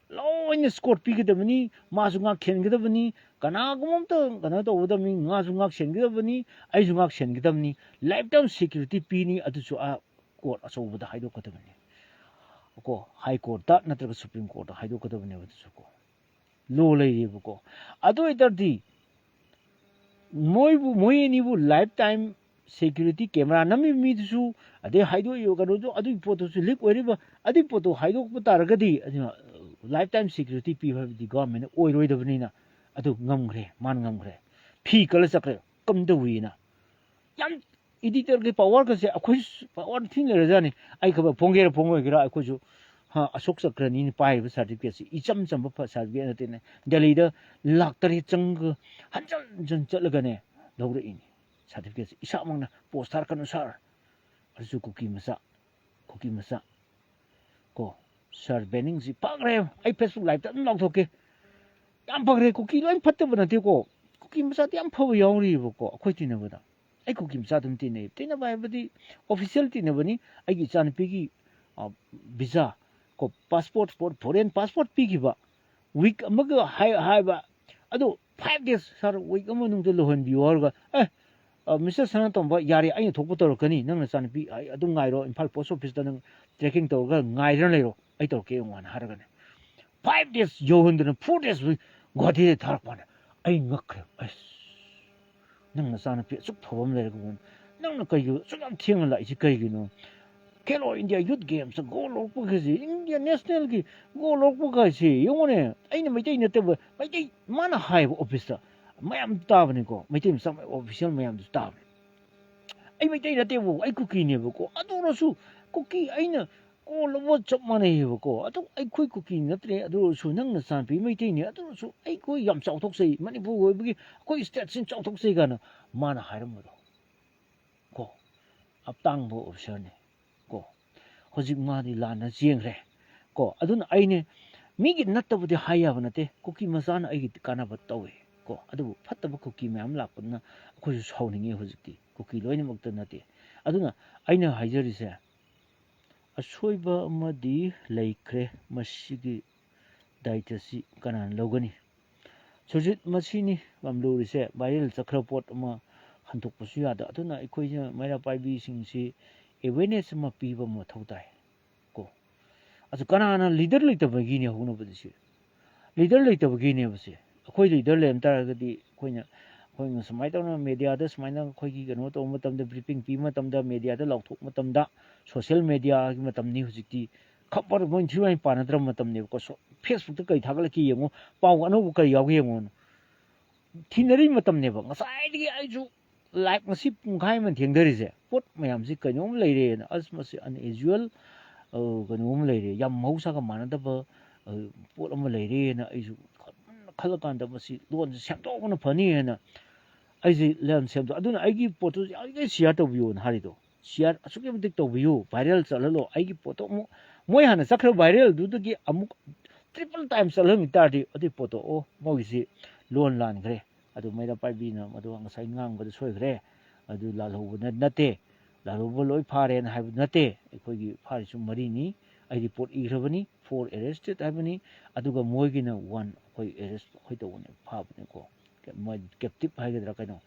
ꯂꯣꯏꯅ escort ꯄꯤꯒꯗꯕꯅꯤ, ꯃꯥꯁꯨ ꯉꯥꯛ ꯁꯦꯟꯒꯗꯕꯅꯤ, ꯀꯅꯥꯒꯨꯝꯕ ꯑꯝꯇ ꯀꯩꯅꯣ ꯇꯧꯒꯗꯕꯅꯤ, ꯃꯥꯁꯨ ꯉꯥꯛ ꯁꯦꯟꯒꯗꯕꯅꯤ, ꯑꯩꯁꯨ ꯉꯥꯛ ꯁꯦꯟꯒꯗꯕꯅꯤ, lifetime security ꯄꯤꯅꯤ, ꯑꯗꯨꯁꯨ ꯑꯥ court ꯑꯆꯧꯕꯗ ꯍꯥꯏꯗꯣꯛꯀꯗꯕꯅꯤ꯫ ꯀꯣ, High Courtꯇ ꯅꯠꯇ꯭ꯔꯒ Supreme Courtꯇ ꯍꯥꯏꯗꯣꯛꯀꯗꯕꯅꯦꯕ ꯑꯗꯨꯁꯨ ꯀꯣ꯫ Law ꯂꯩꯔꯤꯕꯀꯣ꯫ ꯑꯗꯨ ꯑꯣꯏꯇꯥꯔꯗꯤ ꯃꯣꯏꯕꯨ, ꯃꯣꯏ ꯑꯅꯤꯕꯨ lifetime security camera ꯅꯝꯃꯤꯕ ꯃꯤꯗꯨꯁꯨ, ꯑꯗꯩ ꯍꯥꯏꯗꯣꯛꯏꯕ ꯀꯩꯅꯣꯗꯨ, ꯑꯗꯨꯒꯤ ꯄꯣꯠꯇꯨꯁꯨ leak ꯑꯣꯏꯔꯤꯕ, ꯑꯗꯨꯒꯤ ꯄꯣꯠꯇꯨ ꯍꯥꯏꯗꯣꯛꯄ ꯇꯥꯔꯒꯗꯤ, ꯑꯗꯨꯅ lifetime security ꯄꯤꯕ ꯍꯥꯏꯕꯗꯤ governmentꯅ ꯑꯣꯏꯔꯣꯏꯗꯕꯅꯤꯅ, ꯑꯗꯨ ꯉꯝꯈ꯭ꯔꯦ, ꯃꯥꯅ ꯉꯝꯈ꯭ꯔꯦ꯫ ꯐꯤ ꯀꯜꯂ ꯆꯠꯈ꯭ꯔꯦ, ꯀꯝꯗꯧꯋꯤꯅ꯫ ꯌꯥꯝ editorꯒꯤ powerꯒꯁꯦ ꯑꯩꯈꯣꯏ power ꯊꯤꯅ ꯂꯩꯔꯖꯥꯠꯅꯤ꯫ ꯑꯩ ꯈꯕꯔ ꯐꯣꯡꯒꯦꯔꯥ ꯐꯣꯡꯉꯣꯏꯒꯦꯔꯥ, ꯑꯩꯈꯣꯏꯁꯨ, ꯍꯥ, ꯑꯁꯣꯛ ꯆꯀ꯭ꯔꯅꯤꯅ ꯄꯥꯏꯔꯤꯕ certificateꯁꯤ ꯏꯆꯝ ꯆꯝꯕ ꯐ-, certificate ꯅꯠꯇꯦꯅꯦ꯫ ꯗꯦꯜꯂꯤꯗ ꯂꯥꯛ ꯇꯔꯦꯠ ꯆꯪꯒ ꯍꯟꯖꯟ ꯍꯟꯖꯟ ꯆꯠꯂꯒꯅꯦ ꯂꯧꯔꯛꯏꯅꯤ certificateꯁꯤ꯫ ꯏꯁꯥꯃꯛꯅ post ꯊꯥꯔꯛꯀꯅꯨ sir, ꯑꯗꯨꯁꯨ ꯀꯨꯀꯤ ꯃꯆꯥ, ꯀꯨꯀꯤ ꯃꯆꯥ꯫ ꯀꯣ, Sir Banningꯁꯤ ꯐꯈ꯭ꯔꯦ꯫ ꯑꯩ Facebook liveꯇ ꯑꯗꯨꯝ ꯂꯥꯎꯊꯣꯛꯀꯦ꯫ ꯌꯥꯝ ꯐꯈ꯭ꯔꯦ꯫ ꯀꯨꯀꯤ ꯂꯣꯏ ꯐꯠꯇꯕ ꯅꯠꯇꯦꯀꯣ꯫ ꯀꯨꯀꯤ ꯃꯆꯥꯗꯤ ꯌꯥꯝ ꯐꯕ ꯌꯥꯎꯔꯤꯕꯀꯣ ꯑꯩꯈꯣꯏ ꯇꯤꯟꯅꯕꯗ꯫ ꯑꯩ ꯀꯨꯀꯤ ꯃꯆꯥ ꯑꯗꯨꯝ ꯇꯤꯟꯅꯩ꯫ ꯇꯤꯟꯅꯕ ꯍꯥꯏꯕꯗꯤ official ꯇꯤꯟꯅꯕꯅꯤ꯫ ꯑꯩꯒꯤ ꯏꯆꯥꯅꯨꯄꯤꯒꯤ, ꯑ, visa ꯀꯣ, passport, ꯐꯣ-, foreign passport ꯄꯤꯈꯤꯕ week ꯑꯃꯒ ꯍꯥꯏ-, ꯍꯥꯏꯕ, ꯑꯗꯨ five days, sir, week ꯑꯃ ꯃꯅꯨꯡꯗ ꯂꯨꯍꯟꯕꯤꯌꯨ ꯍꯥꯏꯔꯒ, ꯑꯦ, ꯑ, Mister ꯁꯅꯥꯇꯣꯝꯕ, ꯌꯥꯔꯦ, ꯑꯩꯅ ꯊꯣꯛꯄ ꯇꯧꯔꯛꯀꯅꯤ, ꯅꯪ ꯅꯆꯥꯅꯨꯄꯤ ꯑꯩ ꯑꯗꯨꯝ ꯉꯥꯏꯔꯣ, ꯏꯝꯐꯥꯜ post officeꯇ ꯅꯪ tracking ꯇꯧꯔꯒ ꯉꯥꯏꯗꯅ ꯂꯩꯔꯣ, ꯑꯩ ꯇꯧꯔꯛꯀꯦ ꯌꯦꯡꯉꯣ" ꯍꯥꯏꯅ ꯍꯥꯏꯔꯒꯅꯦ, five days ꯌꯧꯍꯟꯗꯅ four days ꯒꯨꯍꯥꯇꯤꯗ ꯊꯥꯔꯛꯄꯅꯦ꯫ ꯑꯩ ꯉꯛꯈ꯭ꯔꯦ꯫ ꯑꯁ, ꯅꯪ ꯅꯆꯥꯅꯨꯄꯤ ꯑꯁꯨꯛ ꯐꯕ ꯑꯃ ꯂꯩꯔꯒ ꯅꯪꯅ ꯀꯩꯒꯤ ꯑꯁꯨꯛ ꯌꯥꯝ ꯊꯦꯡꯅ ꯂꯥꯛꯏꯁꯤ ꯀꯩꯒꯤꯅꯣ? ꯈꯦꯂꯣ ꯏꯟꯗꯤꯌꯥ ꯌꯨꯠ ꯒꯦꯝꯁꯇ ꯒꯣꯜ ꯂꯧꯔꯛꯄꯒꯁꯦ, ꯏꯟꯗꯤꯌꯥ ꯅꯦꯁꯅꯦꯜꯒꯤ ꯒꯣꯜ ꯂꯧꯔꯛꯄꯒꯁꯦ ꯌꯦꯡꯉꯨꯅꯦ꯫ ꯑꯩꯅ ꯃꯩꯇꯩ ꯅꯠꯇꯕ, ꯃꯩꯇꯩ, ꯃꯥꯅ ꯍꯥꯏꯌꯦꯕ ꯑꯣꯐꯤꯁꯇ, ꯃꯌꯥꯝ ꯇꯥꯕꯅꯤꯀꯣ, ꯃꯩꯇꯩ ꯃꯆꯥ ꯑꯣꯐꯤꯁꯤꯌꯦꯜ ꯃꯌꯥꯝꯗꯨꯁꯨ ꯇꯥꯕꯅꯤ꯫ "ꯑꯩ ꯃꯩꯇꯩ ꯅꯠꯇꯦꯕ, ꯑꯩ ꯀꯨꯀꯤꯅꯦꯕꯀꯣ, ꯑꯗꯨ ꯑꯣꯏꯔꯁꯨ ꯀꯨꯀꯤ ꯑꯩꯅ ꯀꯣꯜ ꯂꯧꯕ ꯆꯞ ꯃꯥꯟꯅꯩꯌꯦꯕꯀꯣ, ꯑꯗꯨ ꯑꯩꯈꯣꯏ ꯀꯨꯀꯤ ꯅꯠꯇ꯭ꯔꯦ, ꯑꯗꯨ ꯑꯣꯏꯔꯁꯨ ꯅꯪ ꯅꯆꯥꯅꯨꯄꯤ ꯃꯩꯇꯩꯅꯦ, ꯑꯗꯨ ꯑꯣꯏꯔꯁꯨ ꯑꯩꯈꯣꯏ ꯌꯥꯝ ꯆꯥꯎꯊꯣꯛꯆꯩ, ꯃꯅꯤꯄꯨꯔ ꯑꯣꯏꯕꯒꯤ ꯑꯩꯈꯣꯏ ꯁ꯭ꯇꯦꯠꯁꯤꯅ ꯆꯥꯎꯊꯣꯛꯆꯩ" ꯀꯥꯏꯅ ꯃꯥꯅ ꯍꯥꯏꯔꯝꯕꯗꯣ ꯀꯣ꯫ ꯑꯇꯥꯡꯕ ꯑꯣꯐꯤꯁꯥꯔꯅꯤ ꯀꯣ꯫ ꯍꯧꯖꯤꯛ ꯃꯥꯗꯤ ꯂꯥꯟꯅ ꯆꯦꯟꯈ꯭ꯔꯦ ꯀꯣ꯫ ꯑꯗꯨꯅ ꯑꯩꯅꯦ, ꯃꯤꯒꯤ ꯅꯠꯇꯕꯗꯤ ꯍꯥꯏ ꯌꯥꯕ ꯅꯠꯇꯦ, ꯀꯨꯀꯤ ꯃꯆꯥꯅ ꯑꯩꯒꯤ ꯀꯥꯟꯅꯕ ꯇꯧꯋꯦ ꯀꯣ꯫ ꯑꯗꯨꯕꯨ ꯐꯠꯇꯕ ꯀꯨꯀꯤ ꯃꯌꯥꯝ ꯂꯥꯛꯄꯗꯨꯅ ꯑꯩꯈꯣꯏꯁꯨ ꯁꯥꯎꯅꯤꯡꯉꯤ꯫ ꯍꯧꯖꯤꯛꯇꯤ ꯀꯨꯀꯤ ꯂꯣꯏꯅꯃꯛꯇ ꯅꯠꯇꯦ꯫ ꯑꯗꯨꯅ ꯑꯩꯅ ꯍꯥꯏꯖꯔꯤꯁꯦ, ꯑꯁꯣꯏꯕ ꯑꯃꯗꯤ ꯂꯩꯈ꯭ꯔꯦ, ꯃꯁꯤꯒꯤ ꯗꯥꯏꯇꯁꯤ ꯀꯅꯥꯅ ꯂꯧꯒꯅꯤ? ꯁꯨꯔꯖꯤꯠ, ꯃꯁꯤꯅꯤ ꯌꯥꯝ ꯂꯨꯔꯤꯁꯦ꯫ ꯚꯥꯏꯔꯦꯜ ꯆꯠꯈ꯭ꯔ ꯄꯣꯠ ꯑꯃ ꯍꯟꯗꯣꯛꯄꯁꯨ ꯌꯥꯗ꯫ ꯑꯗꯨꯅ ꯑꯩꯈꯣꯏꯅ ꯃꯩꯔꯥ ꯄꯥꯏꯕꯤꯁꯤꯡꯁꯤ ꯑꯦꯋꯦꯔꯅꯦꯁ ꯑꯃ ꯄꯤꯕ ꯃꯊꯧ ꯇꯥꯏ ꯀꯣ꯫ ꯑꯗꯨ ꯀꯅꯥꯅ ꯂꯤꯗꯔ ꯂꯩꯇꯕꯒꯤꯅꯦ ꯍꯧꯅꯕꯗꯤ ꯁꯤ꯫ ꯂꯤꯗꯔ ꯂꯩꯇꯕꯒꯤꯅꯦꯕ ꯁꯤ꯫ ꯑꯩꯈꯣꯏ ꯂꯤꯗꯔ ꯂꯩꯔꯝ ꯇꯥꯔꯒꯗꯤ ꯑꯩꯈꯣꯏꯅ, ꯑꯩꯈꯣꯏꯅ ꯁꯨꯃꯥꯏꯅ ꯇꯧꯅ ꯃꯦꯗꯤꯌꯥꯗ ꯁꯨꯃꯥꯏꯅ ꯑꯩꯈꯣꯏꯒꯤ ꯀꯩꯅꯣ ꯇꯧꯕ ꯃꯇꯝꯗ, ꯕ꯭ꯔꯤꯐꯤꯡ ꯄꯤꯕ ꯃꯇꯝꯗ, ꯃꯦꯗꯤꯌꯥꯗ ꯂꯥꯎꯊꯣꯛꯄ ꯃꯇꯝꯗ, ꯁꯣꯁꯤꯌꯦꯜ ꯃꯦꯗꯤꯌꯥꯒꯤ ꯃꯇꯝꯅꯤ ꯍꯧꯖꯤꯛꯇꯤ꯫ ꯈꯕꯔ ꯃꯣꯏ ꯊꯤꯋꯥꯏ ꯄꯥꯅꯗ꯭ꯔꯕ ꯃꯇꯝꯅꯤꯕꯀꯣ꯫ ꯁꯣ-, ꯐꯦꯁꯕꯨꯛꯇ ꯀꯔꯤ ꯊꯥꯒꯠꯂꯛꯀꯦ ꯌꯦꯡꯉꯣ, ꯄꯥꯎ ꯑꯅꯧꯕ ꯀꯔꯤ ꯌꯥꯎꯒꯦ ꯌꯦꯡꯉꯣꯅ ꯊꯤꯅꯔꯤ ꯃꯇꯝꯅꯤꯕ꯫ ꯉꯁꯥꯏꯗꯒꯤ ꯑꯩꯁꯨ ꯂꯥꯏꯞ ꯉꯁꯤ ꯄꯨꯡꯈꯥꯏ ꯑꯃ ꯊꯦꯡꯊꯔꯤꯁꯦ, ꯄꯣꯠ ꯃꯌꯥꯝꯁꯤ ꯀꯩꯅꯣꯝ ꯂꯩꯔꯦꯅ, ꯑꯁ, ꯃꯁꯤ ꯑꯟꯑꯦꯖꯨꯋꯦꯜ, ꯑ, ꯀꯩꯅꯣꯝ ꯂꯩꯔꯦ, ꯌꯥꯝ ꯃꯍꯧꯁꯥꯒ ꯃꯥꯟꯅꯗꯕ, ꯑ, ꯄꯣꯠ ꯑꯃ ꯂꯩꯔꯦꯅ ꯑꯩꯁꯨ ꯈꯟ-, ꯈꯜꯂꯀꯥꯟꯗ ꯃꯁꯤ ꯂꯣꯟꯁꯦ ꯁꯦꯝꯗꯣꯛꯄꯅ ꯐꯅꯤ ꯍꯥꯏꯅ ꯑꯩꯁꯦ ꯂꯣꯟ ꯁꯦꯝꯗꯣꯛ-, ꯑꯗꯨꯅ ꯑꯩꯒꯤ ꯄꯣꯠꯇꯨ ꯌꯥꯔꯤꯈꯩ ꯁꯤꯌꯥꯔ ꯇꯧꯕꯤꯌꯣꯅ ꯍꯥꯏꯔꯤꯗꯣ꯫ ꯁꯤꯌꯥꯔ ꯑꯁꯨꯛꯀꯤ ꯃꯇꯤꯛ ꯇꯧꯕꯤꯌꯨ, ꯚꯥꯏꯔꯦꯜ ꯆꯠꯍꯜꯂꯣ꯫ ꯑꯩꯒꯤ ꯄꯣꯠꯇꯣ ꯑꯃꯨꯛ, ꯃꯣꯏ ꯍꯥꯟꯅ ꯆꯠꯈ꯭ꯔ ꯚꯥꯏꯔꯦꯜꯗꯨꯗꯒꯤ ꯑꯃꯨꯛ ꯇ꯭ꯔꯤꯄꯜ ꯇꯥꯏꯝ ꯆꯠꯍꯟꯈꯤ ꯇꯥꯔꯗꯤ, ꯑꯗꯨꯒꯤ ꯄꯣꯠꯇꯣ, ꯑꯣ, ꯃꯣꯏꯒꯤꯁꯤ ꯂꯣꯟ ꯂꯥꯟꯈ꯭ꯔꯦ, ꯑꯗꯨ ꯃꯩꯔꯥ ꯄꯥꯏꯕꯤꯅ ꯃꯗꯨ ꯉꯁꯥꯏ ꯉꯥꯡꯕꯗ ꯁꯣꯏꯈ꯭ꯔꯦ, ꯑꯗꯨ ꯂꯥꯜꯍꯧꯕ ꯅꯠ-, ꯅꯠꯇꯦ, ꯂꯥꯜꯍꯧꯕ ꯂꯣꯏ ꯐꯥꯔꯦꯅ ꯍꯥꯏꯕ ꯅꯠꯇꯦ꯫ ꯑꯩꯈꯣꯏꯒꯤ ꯐꯥꯔꯤꯁꯨ ꯃꯔꯤꯅꯤ, ꯑꯩ ꯔꯤꯄꯣꯔꯠ ꯏꯈ꯭ꯔꯕꯅꯤ, ꯐꯣꯔ ꯑꯦꯔꯦꯁꯇꯦꯠ ꯍꯥꯏꯕꯅꯤ, ꯑꯗꯨꯒ ꯃꯣꯏꯒꯤꯅ ꯋꯥꯟ ꯑꯩꯈꯣꯏ ꯑꯦꯔꯦꯁ ꯑꯩꯈꯣꯏ ꯇꯧꯕꯅꯦ, ꯐꯥꯕꯅꯦꯀꯣ꯫ ꯃꯣꯏ ꯀꯦꯞꯇꯤꯞ ꯍꯥꯏꯒꯗ꯭ꯔꯥ ꯀꯩꯅꯣ,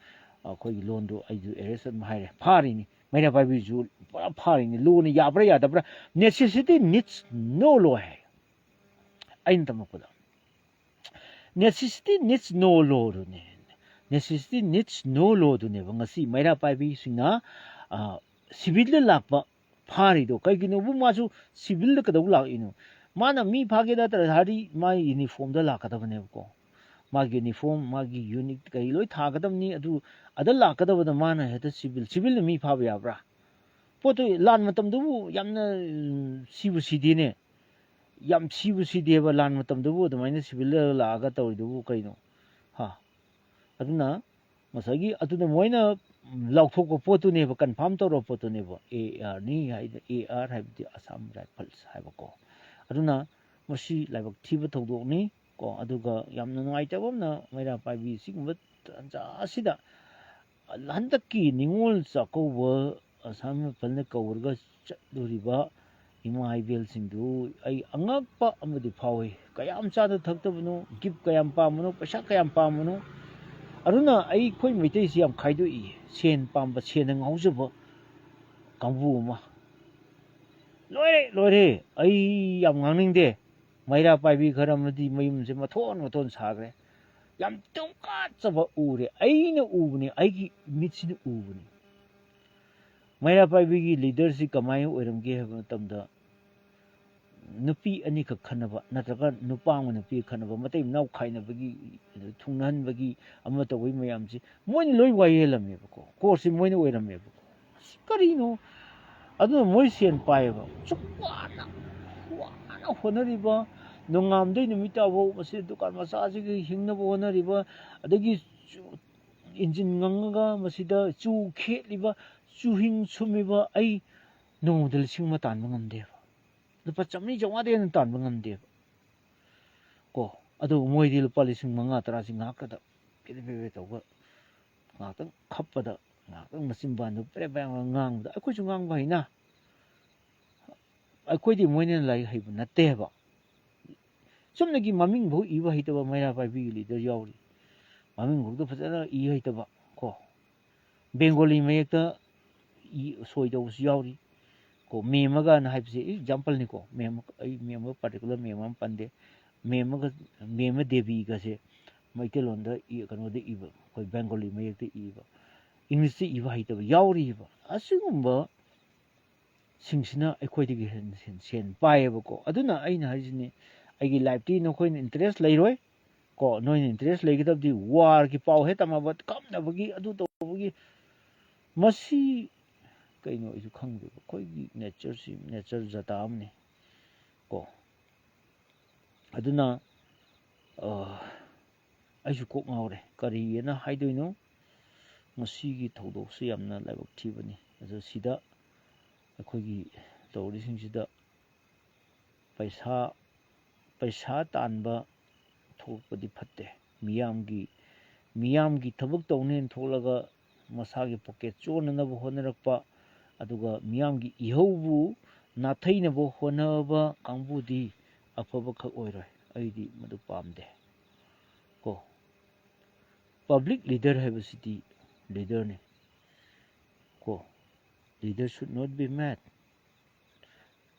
ꯑꯩꯈꯣꯏꯒꯤ ꯂꯣꯟꯗꯣ ꯑꯩꯁꯨ ꯑꯦꯔꯦꯁ ꯑꯗꯨꯝ ꯍꯥꯏꯔꯦ, ꯐꯥꯔꯤꯅꯤ꯫ ꯃꯩꯔꯥ ꯄꯥꯏꯕꯤꯁꯨ ꯄꯨꯔꯥ ꯐꯥꯔꯤꯅꯤ꯫ ꯂꯣꯅ ꯌꯥꯕ꯭ꯔꯥ ꯌꯥꯗꯕ꯭ꯔꯥ? Necessity needs no law ꯍꯥꯏ꯫ ꯑꯩꯅ ꯇꯝꯃꯛꯄꯗ, necessity needs no law ꯗꯨꯅꯦ꯫ Necessity needs no law ꯗꯨꯅꯦꯕ ꯉꯁꯤ ꯃꯩꯔꯥ ꯄꯥꯏꯕꯤꯁꯤꯡꯅ, ꯑ, ꯁꯤꯚꯤꯜꯗ ꯂꯥꯛꯄ ꯐꯥꯔꯤꯗꯣ꯫ ꯀꯩꯒꯤꯅꯣꯕꯨ ꯃꯥꯁꯨ ꯁꯤꯚꯤꯜꯗ ꯀꯩꯗꯧ ꯂꯥꯛꯏꯅꯣ? ꯃꯥꯅ ꯃꯤ ꯐꯥꯒꯦ ꯅꯠꯇ꯭ꯔ ꯍꯥꯏꯗꯤ ꯃꯥꯒꯤ ꯌꯨꯅꯤꯐꯣꯔꯝꯗ ꯂꯥꯛꯀꯗꯕꯅꯦꯕꯀꯣ꯫ ꯃꯥꯒꯤ ꯌꯨꯅꯤꯐꯣꯔꯝ, ꯃꯥꯒꯤ ꯌꯨꯅꯤꯠ ꯀꯩ ꯂꯣꯏ ꯊꯥꯒꯗꯕꯅꯤ꯫ ꯑꯗꯨ ꯑꯗ ꯂꯥꯛꯀꯗꯕꯗ ꯃꯥꯅ ꯍꯦꯛꯇ ꯁꯤꯚꯤꯜ, ꯁꯤꯚꯤꯜꯅ ꯃꯤ ꯐꯥꯕ ꯌꯥꯕ꯭ꯔꯥ? ꯄꯣꯠꯇꯨ ꯂꯥꯟ ꯃꯇꯝꯗꯨꯕꯨ ꯌꯥꯝꯅ, ꯎꯝ, ꯁꯤꯕꯨ ꯁꯤꯗꯦꯅꯦ꯫ ꯌꯥꯝ ꯁꯤꯕꯨ ꯁꯤꯗꯦꯕ ꯂꯥꯟ ꯃꯇꯝꯗꯨꯕꯨ ꯑꯗꯨꯃꯥꯏꯅ ꯁꯤꯚꯤꯜꯗ ꯂꯥꯛꯑꯒ ꯇꯧꯔꯤꯗꯨꯕꯨ ꯀꯩꯅꯣ? ꯍꯥ? ꯑꯗꯨꯅ ꯉꯁꯥꯏꯒꯤ ꯑꯗꯨꯅ ꯃꯣꯏꯅ ꯂꯥꯎꯊꯣꯛꯄ ꯄꯣꯠꯇꯨꯅꯦꯕ, ꯀꯟꯐꯥꯔꯝ ꯇꯧꯔꯕ ꯄꯣꯠꯇꯨꯅꯦꯕ꯫ ꯑꯦ ꯑꯥꯔꯅꯤ ꯍꯥꯏꯗ, ꯑꯦ ꯑꯥꯔ ꯍꯥꯏꯕꯗꯤ ꯑꯁꯥꯝ ꯔꯥꯏꯐꯜꯁ ꯍꯥꯏꯕꯀꯣ꯫ ꯑꯗꯨꯅ ꯃꯁꯤ ꯂꯥꯏꯕꯛ ꯊꯤꯕ ꯊꯧꯗꯣꯛꯅꯤ ꯀꯣ꯫ ꯑꯗꯨꯒ ꯌꯥꯝꯅ ꯅꯨꯡꯉꯥꯏꯇꯕ ꯑꯃꯅ ꯃꯩꯔꯥ ꯄꯥꯏꯕꯤ ꯁꯤꯒꯨꯝꯕ ꯇꯥꯟꯖꯥ ꯑꯁꯤꯗ ꯍꯟꯗꯛꯀꯤ ꯅꯤꯉꯣꯜ ꯆꯥꯛꯀꯧꯕ ꯑꯁꯥꯝ ꯔꯥꯏꯐꯜꯅ ꯀꯧꯔꯒ ꯆꯠꯂꯨꯔꯤꯕ ꯏꯃꯥ ꯏꯕꯦꯜꯁꯤꯡꯗꯨ ꯑꯩ ꯑꯉꯛꯄ ꯑꯃꯗꯤ ꯐꯥꯎꯏ꯫ ꯀꯌꯥꯝ ꯆꯥꯗ ꯊꯛꯇꯕꯅꯣ, ꯒꯤꯐ ꯀꯌꯥꯝ ꯄꯥꯝꯕꯅꯣ, ꯄꯩꯁꯥ ꯀꯌꯥꯝ ꯄꯥꯝꯕꯅꯣ? ꯑꯗꯨꯅ ꯑꯩꯈꯣꯏ ꯃꯩꯇꯩꯁꯤ ꯌꯥꯝ ꯈꯥꯏꯗꯣꯛꯏ꯫ ꯁꯦꯟ ꯄꯥꯝꯕ, ꯁꯦꯟꯗ ꯉꯥꯎꯖꯕ ꯀꯥꯡꯕꯨ ꯑꯃ꯫ ꯂꯣꯏꯔꯦ, ꯂꯣꯏꯔꯦ꯫ ꯑꯩ ꯌꯥꯝ ꯉꯥꯡꯅꯤꯡꯗꯦ꯫ ꯃꯩꯔꯥ ꯄꯥꯏꯕꯤ ꯈꯔ ꯑꯃꯗꯤ ꯃꯌꯨꯝꯁꯦ ꯃꯊꯣꯟ ꯃꯊꯣꯟ ꯁꯥꯈ꯭ꯔꯦ꯫ ꯌꯥꯝ ꯇꯨꯀꯠꯆꯕ ꯎꯔꯦ꯫ ꯑꯩꯅ ꯎꯕꯅꯤ, ꯑꯩꯒꯤ ꯃꯤꯠꯁꯤꯅ ꯎꯕꯅꯤ꯫ ꯃꯩꯔꯥ ꯄꯥꯏꯕꯤꯒꯤ ꯂꯤꯗꯔꯁꯤ ꯀꯃꯥꯏꯅ ꯑꯣꯏꯔꯝꯒꯦ ꯍꯥꯏꯕ ꯃꯇꯝꯗ, ꯅꯨꯄꯤ ꯑꯅꯤꯈꯛ ꯈꯠꯅꯕ, ꯅꯠꯇ꯭ꯔꯒ ꯅꯨꯄꯥ ꯑꯃ ꯅꯨꯄꯤ ꯈꯠꯅꯕ, ꯃꯇꯩ ꯃꯅꯥꯎ ꯈꯥꯏꯅꯕꯒꯤ, ꯊꯨꯡꯅꯍꯟꯕꯒꯤ, ꯑꯃ ꯇꯧꯕꯒꯤ ꯃꯌꯥꯝꯁꯤ ꯃꯣꯏꯅ ꯂꯣꯏ ꯋꯥꯌꯦꯜꯂꯝꯃꯦꯕꯀꯣ꯫ ꯀꯣꯔꯁꯁꯤ ꯃꯣꯏꯅ ꯑꯣꯏꯔꯝꯃꯦꯕꯀꯣ꯫ ꯑꯁꯤ ꯀꯔꯤꯅꯣ? ꯑꯗꯨꯅ ꯃꯣꯏ ꯁꯦꯟ ꯄꯥꯏꯌꯦꯕ꯫ ꯁꯨꯛ ꯋꯥꯅ, ꯋꯥꯅ ꯍꯣꯠꯅꯔꯤꯕ, ꯅꯣꯡꯉꯥꯟꯕꯗꯩ ꯅꯨꯃꯤꯠ ꯇꯥꯐꯥꯎ ꯃꯁꯤ ꯗꯨꯀꯥꯟ ꯃꯆꯥꯁꯤꯒꯤ ꯍꯤꯡꯅꯕ ꯍꯣꯠꯅꯔꯤꯕ, ꯑꯗꯒꯤ ꯆꯨ-, ꯏꯟꯖꯤꯟ ꯉꯪꯉꯒ ꯃꯁꯤꯗ ꯆꯨ ꯈꯦꯠꯂꯤꯕ, ꯆꯨꯍꯤꯡ ꯁꯨꯝꯃꯤꯕ ꯑꯩ ꯅꯣꯡꯃꯗ ꯂꯤꯁꯤꯡ ꯑꯃ ꯇꯥꯟꯕ ꯉꯝꯗꯦꯕ꯫ ꯂꯨꯄꯥ ꯆꯥꯝꯃꯔꯤ ꯆꯥꯝꯃꯉꯥꯗꯩ ꯍꯦꯟꯅ ꯇꯥꯟꯕ ꯉꯝꯗꯦꯕ꯫ ꯀꯣ, ꯑꯗꯨ ꯃꯣꯏꯗꯤ ꯂꯨꯄꯥ ꯂꯤꯁꯤꯡ ꯃꯉꯥ ꯇꯔꯥꯁꯤ ꯉꯥꯏꯍꯥꯛꯇꯗ ꯄꯦꯔꯦ ꯄꯦꯔꯦ ꯇꯧꯕ, ꯉꯥꯏꯍꯥꯛꯇꯪ ꯈꯞꯄꯗ, ꯉꯥꯏꯍꯥꯛꯇꯪ ꯃꯆꯤꯟꯕꯥꯟꯗꯨ ꯄꯦꯔꯦ ꯄꯦꯔꯦ ꯉꯥꯡꯕꯗ ꯑꯩꯈꯣꯏꯁꯨ ꯉꯥꯡꯕ ꯍꯩꯅ꯫ ꯑꯩꯈꯣꯏꯗꯤ ꯃꯣꯏꯅ ꯂꯥꯏꯔꯤꯛ ꯍꯩꯕ ꯅꯠꯇꯦꯕ꯫ ꯆꯨꯝꯅꯒꯤ ꯃꯃꯤꯡꯐꯥꯎ ꯏꯕ ꯍꯩꯇꯕ ꯃꯩꯔꯥ ꯄꯥꯏꯕꯤꯒꯤ ꯂꯤꯗꯔ ꯌꯥꯎꯔꯤ꯫ ꯃꯃꯤꯡꯐꯥꯎꯗ ꯐꯖꯅ ꯏ ꯍꯩꯇꯕ ꯀꯣ꯫ ꯕꯦꯡꯒꯣꯂꯤ ꯃꯌꯦꯛꯇ ꯏ ꯁꯣꯏꯗꯧꯕꯁꯨ ꯌꯥꯎꯔꯤ꯫ ꯀꯣ, ꯃꯦꯝꯃꯒꯅ ꯍꯥꯏꯕꯁꯦ ꯑꯦꯛꯖꯥꯝꯄꯜꯅꯤꯀꯣ꯫ ꯃꯦꯝ, ꯑꯩ ꯃꯦꯝꯃ, ꯄꯥꯔꯇꯤꯀꯨꯂꯔ ꯃꯦꯝ ꯑꯃ ꯄꯟꯗꯦ꯫ ꯃꯦꯝꯃꯒ, ꯃꯦꯝꯃ ꯗꯦꯕꯤꯒꯁꯦ ꯃꯩꯇꯩꯂꯣꯟꯗ ꯏ-, ꯀꯩꯅꯣꯗ ꯏꯕ, ꯑꯩꯈꯣꯏ ꯕꯦꯡꯒꯣꯂꯤ ꯃꯌꯦꯛꯇ ꯏꯕ, ꯏꯪꯂꯤꯁꯇ ꯏꯕ ꯍꯩꯇꯕ ꯌꯥꯎꯔꯤꯕ꯫ ꯑꯁꯤꯒꯨꯝꯕ ꯁꯤꯡꯁꯤꯅ ꯑꯩꯈꯣꯏꯗꯒꯤ ꯍꯦꯟꯅ ꯁꯦꯟ, ꯁꯦꯟ ꯄꯥꯏꯌꯦꯕꯀꯣ꯫ ꯑꯗꯨꯅ ꯑꯩꯅ ꯍꯥꯏꯁꯤꯅꯤ, ꯑꯩꯒꯤ ꯂꯥꯏꯐꯇꯤ ꯅꯈꯣꯏꯅ ꯏꯟꯇꯔꯦꯁ ꯂꯩꯔꯣꯏ꯫ ꯀꯣ, ꯅꯣꯏꯅ ꯏꯟꯇꯔꯦꯁ ꯂꯩꯒꯗꯕꯗꯤ ꯋꯥꯔꯒꯤ ꯄꯥꯎ ꯍꯦꯛ ꯇꯝꯃꯕ, ꯀꯞꯅꯕꯒꯤ, ꯑꯗꯨ ꯇꯧꯕꯒꯤ, ꯃꯁꯤ ꯀꯩꯅꯣ ꯑꯩꯁꯨ ꯈꯪꯗꯦꯕ꯫ ꯑꯩꯈꯣꯏꯒꯤ ꯅꯦꯆꯔꯁꯤ ꯅꯦꯆꯔ ꯖꯥꯇ ꯑꯃꯅꯤ꯫ ꯀꯣ, ꯑꯗꯨꯅ, ꯑ, ꯑꯩꯁꯨ ꯀꯣꯛ ꯉꯥꯎꯔꯦ, ꯀꯔꯤꯑꯅ ꯍꯥꯏꯗꯣꯏꯅꯣ꯫ ꯉꯁꯤꯒꯤ ꯊꯧꯗꯣꯛꯁꯤ ꯌꯥꯝꯅ ꯂꯥꯏꯕꯛ ꯊꯤꯕꯅꯤ꯫ ꯑꯗꯣ ꯁꯤꯗ ꯑꯩꯈꯣꯏꯒꯤ ꯇꯧꯔꯤꯁꯤꯡꯁꯤꯗ ꯄꯩꯁꯥ, ꯄꯩꯁꯥ ꯇꯥꯟꯕ ꯊꯣꯛꯄꯗꯤ ꯐꯠꯇꯦ꯫ ꯃꯤꯌꯥꯝꯒꯤ, ꯃꯤꯌꯥꯝꯒꯤ ꯊꯕꯛ ꯇꯧꯅꯦꯅ ꯊꯣꯛꯂꯒ ꯃꯁꯥꯒꯤ ꯄꯣꯀꯦꯠ ꯆꯣꯟꯅꯅꯕ ꯍꯣꯠꯅꯔꯛꯄ, ꯑꯗꯨꯒ ꯃꯤꯌꯥꯝꯒꯤ ꯏꯍꯧꯕꯨ ꯅꯥꯊꯩꯅꯕ ꯍꯣꯠꯅꯕ ꯀꯥꯡꯕꯨꯗꯤ ꯑꯐꯕꯈꯛ ꯑꯣꯏꯔꯣꯏ꯫ ꯑꯩꯗꯤ ꯃꯗꯨ ꯄꯥꯝꯗꯦ꯫ ꯀꯣ, ꯄꯕ꯭ꯂꯤꯛ ꯂꯤꯗꯔ ꯍꯥꯏꯕꯁꯤꯗꯤ ꯂꯤꯗꯔꯅꯤ꯫ ꯀꯣ, leader should not be mad,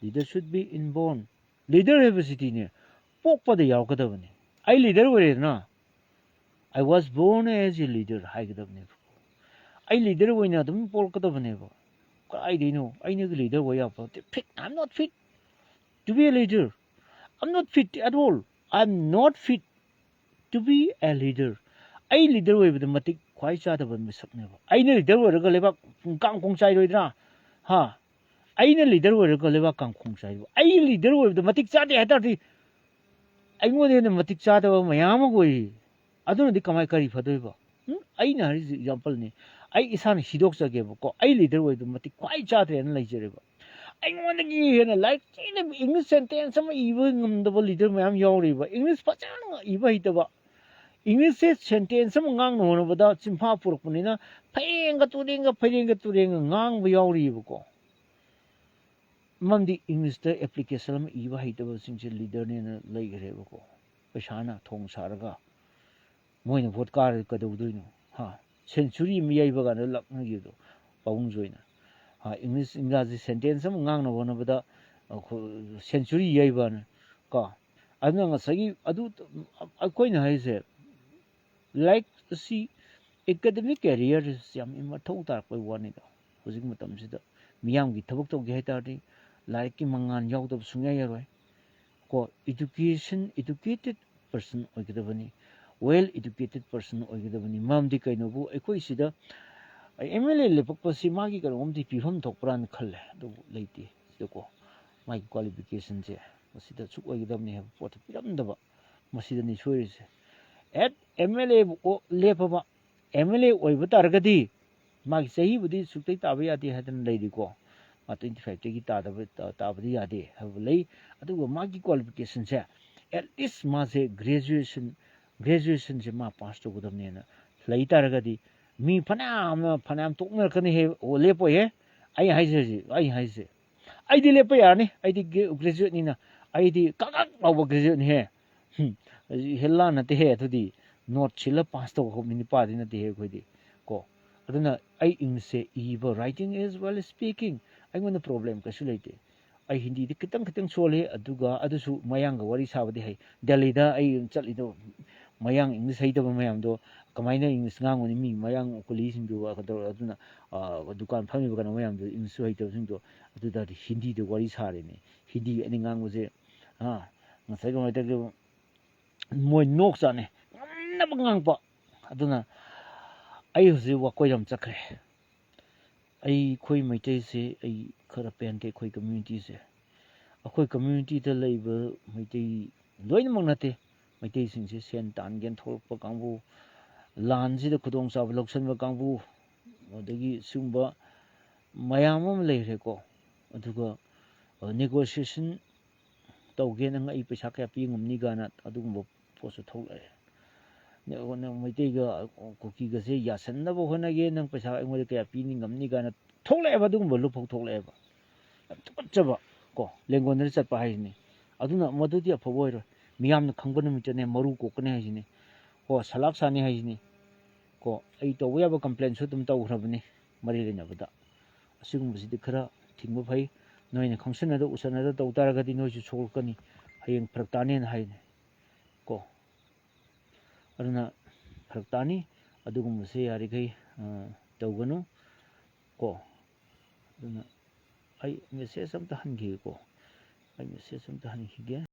leader should be inborn. Leader ꯍꯥꯏꯕꯁꯤꯗꯤꯅꯦ, ꯄꯣꯛꯄꯗ ꯌꯥꯎꯔꯛꯀꯗꯕꯅꯤ꯫ ꯑꯩ ꯂꯤꯗꯔ ꯑꯣꯏꯔꯦꯗꯅ, "I was born as a leader" ꯍꯥꯏꯒꯗꯕꯅꯦꯕ꯫ ꯑꯩ ꯂꯤꯗꯔ ꯑꯣꯏꯅ ꯑꯗꯨꯝ ꯄꯣꯛꯂꯛꯀꯗꯕꯅꯦꯕ꯫ ꯀꯗꯥꯏꯗꯩꯅꯣ? ꯑꯩꯅ ꯂꯤꯗꯔ ꯑꯣꯏ ꯌꯥꯕ ꯅꯠꯇꯦ꯫ Fit, I'm not fit to be a leader. I'm not fit at all. I'm not fit to be a leader. ꯑꯩ ꯂꯤꯗꯔ ꯑꯣꯏꯕꯗ ꯃꯇꯤꯛ ꯈ꯭ꯋꯥꯏ ꯆꯥꯗꯕ ꯃꯤꯁꯛꯅꯦꯕ꯫ ꯑꯩꯅ ꯂꯤꯗꯔ ꯑꯣꯏꯔꯒ ꯂꯩꯕꯥꯛ ꯀꯥꯡꯈꯣꯡ ꯆꯥꯏꯔꯣꯏꯗ꯭ꯔꯥ? ꯍꯥ? ꯑꯩꯅ ꯂꯤꯗꯔ ꯑꯣꯏꯔꯒ ꯂꯩꯕꯥꯛ ꯀꯥꯡꯈꯣꯡ ꯆꯥꯏꯕ? ꯑꯩ ꯂꯤꯗꯔ ꯑꯣꯏꯕꯗ ꯃꯇꯤꯛ ꯆꯥꯗꯦ ꯍꯥꯏ ꯇꯥꯔꯗꯤ, ꯑꯩꯉꯣꯟꯗ ꯍꯦꯟꯅ ꯃꯇꯤꯛ ꯆꯥꯗꯕ ꯃꯌꯥꯝ ꯑꯃ ꯑꯣꯏꯔꯤ꯫ ꯑꯗꯨꯅꯗꯤ ꯀꯃꯥꯏ, ꯀꯔꯤ ꯐꯗꯣꯏꯕ? ꯎꯝ? ꯑꯩꯅ ꯍꯥꯏꯔꯤꯁꯤ ꯑꯦꯛꯖꯥꯝꯄꯜꯅꯤ꯫ ꯑꯩ ꯏꯁꯥꯅ ꯁꯤꯗꯣꯛꯆꯒꯦꯕꯀꯣ꯫ ꯑꯩ ꯂꯤꯗꯔ ꯑꯣꯏꯕꯗ ꯃꯇꯤꯛ ꯈ꯭ꯋꯥꯏ ꯆꯥꯗ꯭ꯔꯦꯅ ꯂꯩꯖꯔꯦꯕ꯫ ꯑꯩꯉꯣꯟꯗꯒꯤ ꯍꯦꯟꯅ ꯂꯥꯏꯔꯤꯛ ꯊꯤꯅ ꯏꯪꯂꯤꯁ ꯁꯦꯟꯇꯦꯟꯁ ꯑꯃ ꯏꯕ ꯉꯝꯗꯕ ꯂꯤꯗꯔ ꯃꯌꯥꯝ ꯌꯥꯎꯔꯤꯕ꯫ ꯏꯪꯂꯤꯁ ꯐꯖꯅ ꯏꯕ ꯍꯩꯇꯕ, ꯏꯪꯂꯤꯁꯁꯦ ꯁꯦꯟꯇꯦꯟꯁ ꯑꯃ ꯉꯥꯡꯅ ꯍꯣꯠꯅꯕꯗ ꯆꯤꯟꯐꯥ ꯄꯨꯔꯛꯄꯅꯤꯅ ꯐꯩꯔꯦꯡꯒ ꯇꯨꯔꯦꯡꯒ, ꯐꯩꯔꯦꯡꯒ ꯇꯨꯔꯦꯡꯒ ꯉꯥꯡꯕ ꯌꯥꯎꯔꯤꯕꯀꯣ꯫ ꯃꯔꯝꯗꯤ ꯏꯪꯂꯤꯁꯇ ꯑꯦꯄ꯭ꯂꯤꯀꯦꯁꯟ ꯑꯃ ꯏꯕ ꯍꯩꯇꯕꯁꯤꯡꯁꯦ ꯂꯤꯗꯔꯅꯦꯅ ꯂꯩꯈ꯭ꯔꯦꯕꯀꯣ꯫ ꯄꯩꯁꯥꯅ ꯊꯣꯡ ꯁꯥꯔꯒ ꯃꯣꯏꯅ ꯚꯣꯠ ꯀꯥꯔ ꯀꯩꯗꯧꯗꯣꯏꯅꯣ? ꯍꯥ? ꯁꯦꯟꯆꯨꯔꯤ ꯑꯃ ꯌꯩꯕ ꯀꯥꯟꯗ ꯂꯛꯅꯈꯤꯕꯗꯣ ꯄꯥꯕꯨꯡꯖꯣꯏꯅ꯫ ꯏꯪꯂꯤꯁ ꯏꯪꯒ꯭ꯔꯥꯖꯤ ꯁꯦꯟꯇꯦꯟꯁ ꯑꯃ ꯉꯥꯡꯅꯕ ꯍꯣꯠꯅꯕꯗ ꯁꯦꯟꯆꯨꯔꯤ ꯌꯩꯕꯅ ꯀꯣ꯫ ꯑꯗꯨꯅ ꯉꯁꯥꯏꯒꯤ ꯑꯗꯨ ꯑꯩꯈꯣꯏꯅ ꯍꯥꯏꯁꯦ, ꯂꯥꯏꯔꯤꯛ ꯑꯁꯤ ꯑꯦꯀꯥꯗꯃꯤꯛ ꯀꯦꯔꯤꯌꯔꯁꯤ ꯌꯥꯝ ꯃꯊꯧ ꯇꯥꯔꯛꯄꯩ ꯋꯥꯅꯤꯗ꯫ ꯍꯧꯖꯤꯛ ꯃꯇꯝꯁꯤꯗ ꯃꯤꯌꯥꯝꯒꯤ ꯊꯕꯛ ꯇꯧꯒꯦ ꯍꯥꯏ ꯇꯥꯔꯗꯤ ꯂꯥꯏꯔꯤꯛꯀꯤ ꯃꯉꯥꯜ ꯌꯥꯎꯗꯕ ꯁꯨꯡꯌꯥ ꯌꯥꯔꯣꯏ꯫ ꯀꯣ, education, educated person ꯑꯣꯏꯒꯗꯕꯅꯤ, well educated person ꯑꯣꯏꯒꯗꯕꯅꯤ꯫ ꯃꯔꯝꯗꯤ ꯀꯩꯅꯣꯕꯨ ꯑꯩꯈꯣꯏ ꯁꯤꯗ ꯑꯦꯝ ꯑꯦꯜ ꯑꯦ ꯂꯦꯞꯄꯛꯄꯁꯤ ꯃꯥꯒꯤ ꯀꯩꯅꯣꯝꯗꯤ ꯄꯤꯐꯝ ꯊꯣꯛꯄ꯭ꯔꯥꯅ ꯈꯜꯂꯦ, ꯑꯗꯨꯕꯨ ꯂꯩꯇꯦ ꯁꯤꯗꯀꯣ꯫ ꯃꯥꯒꯤ ꯀ꯭ꯋꯥꯂꯤꯐꯤꯀꯦꯁꯟꯁꯦ ꯃꯁꯤꯗ ꯑꯁꯨꯛ ꯑꯣꯏꯒꯗꯕꯅꯤ ꯍꯥꯏꯕ ꯄꯣꯠꯇꯣ ꯄꯤꯔꯝꯗꯕ, ꯃꯁꯤꯗꯅꯤ ꯁꯣꯏꯔꯤꯁꯦ꯫ ꯑꯦꯠ ꯑꯦꯝ ꯑꯦꯜ ꯑꯦꯕꯨ ꯂꯦꯞꯄꯕ ꯑꯦꯝ ꯑꯦꯜ ꯑꯦ ꯑꯣꯏꯕ ꯇꯥꯔꯒꯗꯤ ꯃꯥꯒꯤ ꯆꯍꯤꯕꯨꯗꯤ ꯁꯨꯛꯇꯩ ꯇꯥꯕ ꯌꯥꯗꯦ ꯍꯥꯏꯗꯅ ꯂꯩꯔꯤꯀꯣ, ꯃꯥ ꯇ꯭ꯋꯦꯟꯇꯤ ꯐꯥꯏꯚꯇꯒꯤ ꯇꯥꯗꯕ ꯇꯥꯕꯗꯤ ꯌꯥꯗꯦ ꯍꯥꯏꯕ ꯂꯩ꯫ ꯑꯗꯨꯒ ꯃꯥꯒꯤ ꯀ꯭ꯋꯥꯂꯤꯐꯤꯀꯦꯁꯟꯁꯦ ꯑꯦꯠ ꯂꯤꯁ ꯃꯥꯁꯦ ꯒ꯭ꯔꯦꯖꯨꯑꯦꯁꯟ ꯒ꯭ꯔꯦꯖꯨꯑꯦꯁꯟꯁꯦ ꯃꯥ ꯄꯥꯁ ꯇꯧꯒꯗꯕꯅꯦꯅ ꯂꯩ ꯇꯥꯔꯒꯗꯤ ꯃꯤ ꯐꯅꯌꯥꯝ ꯑꯃ ꯐꯅꯌꯥꯝ ꯇꯣꯛꯅꯔꯛꯀꯅꯤꯍꯦ꯫ ꯑꯣ, ꯂꯦꯞꯄꯣꯏꯍꯦ꯫ ꯑꯩ ꯍꯥꯏꯖꯔꯤꯁꯤ, ꯑꯩ ꯍꯥꯏꯁꯦ, ꯑꯩꯗꯤ ꯂꯦꯞꯄ ꯌꯥꯔꯅꯤ꯫ ꯑꯩꯗꯤ ꯒ꯭ꯔꯦꯖꯨꯑꯦꯠꯅꯤꯅ, ꯑꯩꯗꯤ ꯀꯛ ꯀꯛ ꯂꯥꯎꯕ ꯒ꯭ꯔꯦꯖꯨꯑꯦꯠꯅꯤꯍꯦ꯫ ꯍꯦꯜꯂꯥ ꯅꯠꯇꯦꯍꯦ꯫ ꯑꯗꯨꯗꯤ ꯅꯣꯠ ꯁꯤꯜꯂ ꯄꯥꯁ ꯇꯧꯕ ꯈꯣꯠꯄ ꯅꯨꯄꯥꯗꯤ ꯅꯠꯇꯦꯍꯦ ꯑꯩꯈꯣꯏꯗꯤ ꯀꯣ꯫ ꯑꯗꯨꯅ ꯑꯩ ꯏꯪꯂꯤꯁꯁꯦ ꯏꯕ, writing as well as speaking, ꯑꯩꯉꯣꯟꯗ ꯄ꯭ꯔꯣꯕ꯭ꯂꯦꯝ ꯀꯩꯁꯨ ꯂꯩꯇꯦ꯫ ꯑꯩ ꯍꯤꯟꯗꯤꯗꯤ ꯈꯤꯇꯪ ꯈꯤꯇꯪ ꯁꯣꯜꯂꯤ, ꯑꯗꯨꯒ ꯑꯗꯨꯁꯨ ꯃꯌꯥꯡꯒ ꯋꯥꯔꯤ ꯁꯥꯕꯗꯤ ꯍꯩ꯫ ꯗꯦꯜꯂꯤꯗ ꯑꯩ ꯆꯠꯂꯤꯗꯣ ꯃꯌꯥꯡ ꯏꯪꯂꯤꯁ ꯍꯩꯇꯕ ꯃꯌꯥꯝꯗꯣ ꯀꯃꯥꯏꯅ ꯏꯪꯂꯤꯁ ꯉꯥꯡꯒꯅꯤ? ꯃꯤ ꯃꯌꯥꯡ ꯀꯨꯂꯤꯁꯤꯡꯗꯨ ꯀꯩꯗꯧꯔ-, ꯑꯗꯨꯅ, ꯑ, ꯗꯨꯀꯥꯟ ꯐꯝꯃꯤꯕ ꯀꯩꯅꯣ ꯃꯌꯥꯝꯗꯣ ꯏꯪꯂꯤꯁꯁꯨ ꯍꯩꯇꯕꯁꯤꯡꯗꯣ꯫ ꯑꯗꯨ ꯇꯥꯔꯗꯤ ꯍꯤꯟꯗꯤꯗ ꯋꯥꯔꯤ ꯁꯥꯔꯦꯅꯦ꯫ ꯍꯤꯟꯗꯤ ꯑꯩꯅ ꯉꯥꯡꯕꯁꯦ, ꯑ, ꯉꯁꯥꯏ ꯀꯃꯥꯏꯅ ꯇꯧꯒꯦ? ꯃꯣꯏ ꯅꯣꯛ ꯆꯥꯅꯤ, ꯉꯝꯅꯕ ꯉꯥꯡꯕ꯫ ꯑꯗꯨꯅ ꯑꯩ ꯍꯧꯖꯤꯛ ꯋꯥꯀꯣꯏꯔꯝ ꯆꯠꯈ꯭ꯔꯦ꯫ ꯑꯩꯈꯣꯏ ꯃꯩꯇꯩꯁꯦ, ꯑꯩ ꯈꯔ ꯄꯦꯟꯗꯦ ꯑꯩꯈꯣꯏ ꯀꯝꯃ꯭ꯌꯨꯅꯤꯇꯤꯁꯦ꯫ ꯑꯩꯈꯣꯏ ꯀꯝꯃ꯭ꯌꯨꯅꯤꯇꯤꯗ ꯂꯩꯕ ꯃꯩꯇꯩ ꯂꯣꯏꯅꯃꯛ ꯅꯠꯇꯦ꯫ ꯃꯩꯇꯩꯁꯤꯡꯁꯦ ꯁꯦꯟ ꯇꯥꯟꯒꯦꯅ ꯊꯣꯛꯂꯛꯄ ꯀꯥꯡꯕꯨ, ꯂꯥꯟꯁꯤꯗ ꯈꯨꯗꯣꯡꯆꯥꯕ ꯂꯧꯁꯤꯟꯕ ꯀꯥꯡꯕꯨ, ꯑꯗꯒꯤ ꯁꯤꯒꯨꯝꯕ ꯃꯌꯥꯝ ꯑꯃ ꯂꯩꯈ꯭ꯔꯦꯀꯣ꯫ ꯑꯗꯨꯒ, ꯑ, negotiation ꯇꯧꯒꯦ, ꯅꯪ ꯑꯩ ꯄꯩꯁꯥ ꯀꯌꯥ ꯄꯤ ꯉꯝꯅꯤ ꯀꯥꯏꯅ ꯑꯗꯨꯒꯨꯝꯕ ꯄꯣꯠꯁꯨ ꯊꯣꯛꯂꯛꯑꯦ꯫ ꯅ-, ꯅꯪ ꯃꯩꯇꯩꯒ, ꯑ, ꯀꯨꯀꯤꯒꯁꯦ ꯌꯥꯁꯟꯅꯕ ꯍꯣꯠꯅꯒꯦ, ꯅꯪ ꯄꯩꯁꯥ ꯑꯩꯉꯣꯟꯗ ꯀꯌꯥ ꯄꯤꯅꯤ ꯉꯝꯅꯤ ꯀꯥꯏꯅ ꯊꯣꯛꯂꯛꯑꯦꯕ, ꯑꯗꯨꯒꯨꯝꯕ ꯂꯨꯞꯐꯧ ꯊꯣꯛꯂꯛꯑꯦꯕ꯫ ꯌꯥꯝ ꯇꯨꯀꯠꯆꯕ ꯀꯣ, ꯂꯦꯡꯒꯣꯟꯗ ꯆꯠꯄ ꯍꯥꯏꯁꯤꯅꯤ꯫ ꯑꯗꯨꯅ ꯃꯗꯨꯗꯤ ꯑꯐꯕ ꯑꯣꯏꯔꯣꯏ꯫ ꯃꯤꯌꯥꯝꯅ ꯈꯪꯕ ꯅꯨꯃꯤꯠꯇꯅꯦ ꯃꯔꯨ ꯀꯣꯛꯀꯅꯤ ꯍꯥꯏꯁꯤꯅꯤ ꯀꯣ, ꯁꯂꯥꯛ ꯁꯥꯅꯤ ꯍꯥꯏꯁꯤꯅꯤ ꯀꯣ꯫ ꯑꯩ ꯇꯧꯕ ꯌꯥꯕ ꯀꯝꯄ꯭ꯂꯦꯟꯁꯨ ꯑꯗꯨꯝ ꯇꯧꯈ꯭ꯔꯕꯅꯤ ꯃꯔꯤ ꯂꯩꯅꯕꯗ꯫ ꯁꯤꯒꯨꯝꯕꯁꯤꯗꯤ ꯈꯔ ꯊꯤꯡꯕ ꯐꯩ꯫ ꯅꯣꯏꯅ ꯈꯪꯁꯟꯅꯗ ꯎꯁꯟꯅꯗ ꯇꯧ ꯇꯥꯔꯒꯗꯤ ꯅꯣꯏꯁꯨ ꯁꯣꯛꯂꯛꯀꯅꯤ, ꯍꯌꯦꯡ ꯐꯔꯛ ꯇꯥꯅꯦꯅ ꯍꯥꯏꯅꯤ ꯀꯣ꯫ ꯑꯗꯨꯅ ꯐꯔꯛ ꯇꯥꯅꯤ꯫ ꯑꯗꯨꯒꯨꯝꯕꯁꯦ ꯌꯥꯔꯤꯈꯩ, ꯑ, ꯇꯧꯒꯅꯨ ꯀꯣ꯫ ꯑꯗꯨꯅ ꯑꯩ ꯃꯦꯁꯦꯖ ꯑꯝꯇ ꯍꯟꯈꯤꯒꯦꯀꯣ꯫ ꯑꯩ ꯃꯦꯁꯦꯖ ꯑꯝꯇ ꯍꯟꯈꯤꯒꯦ꯫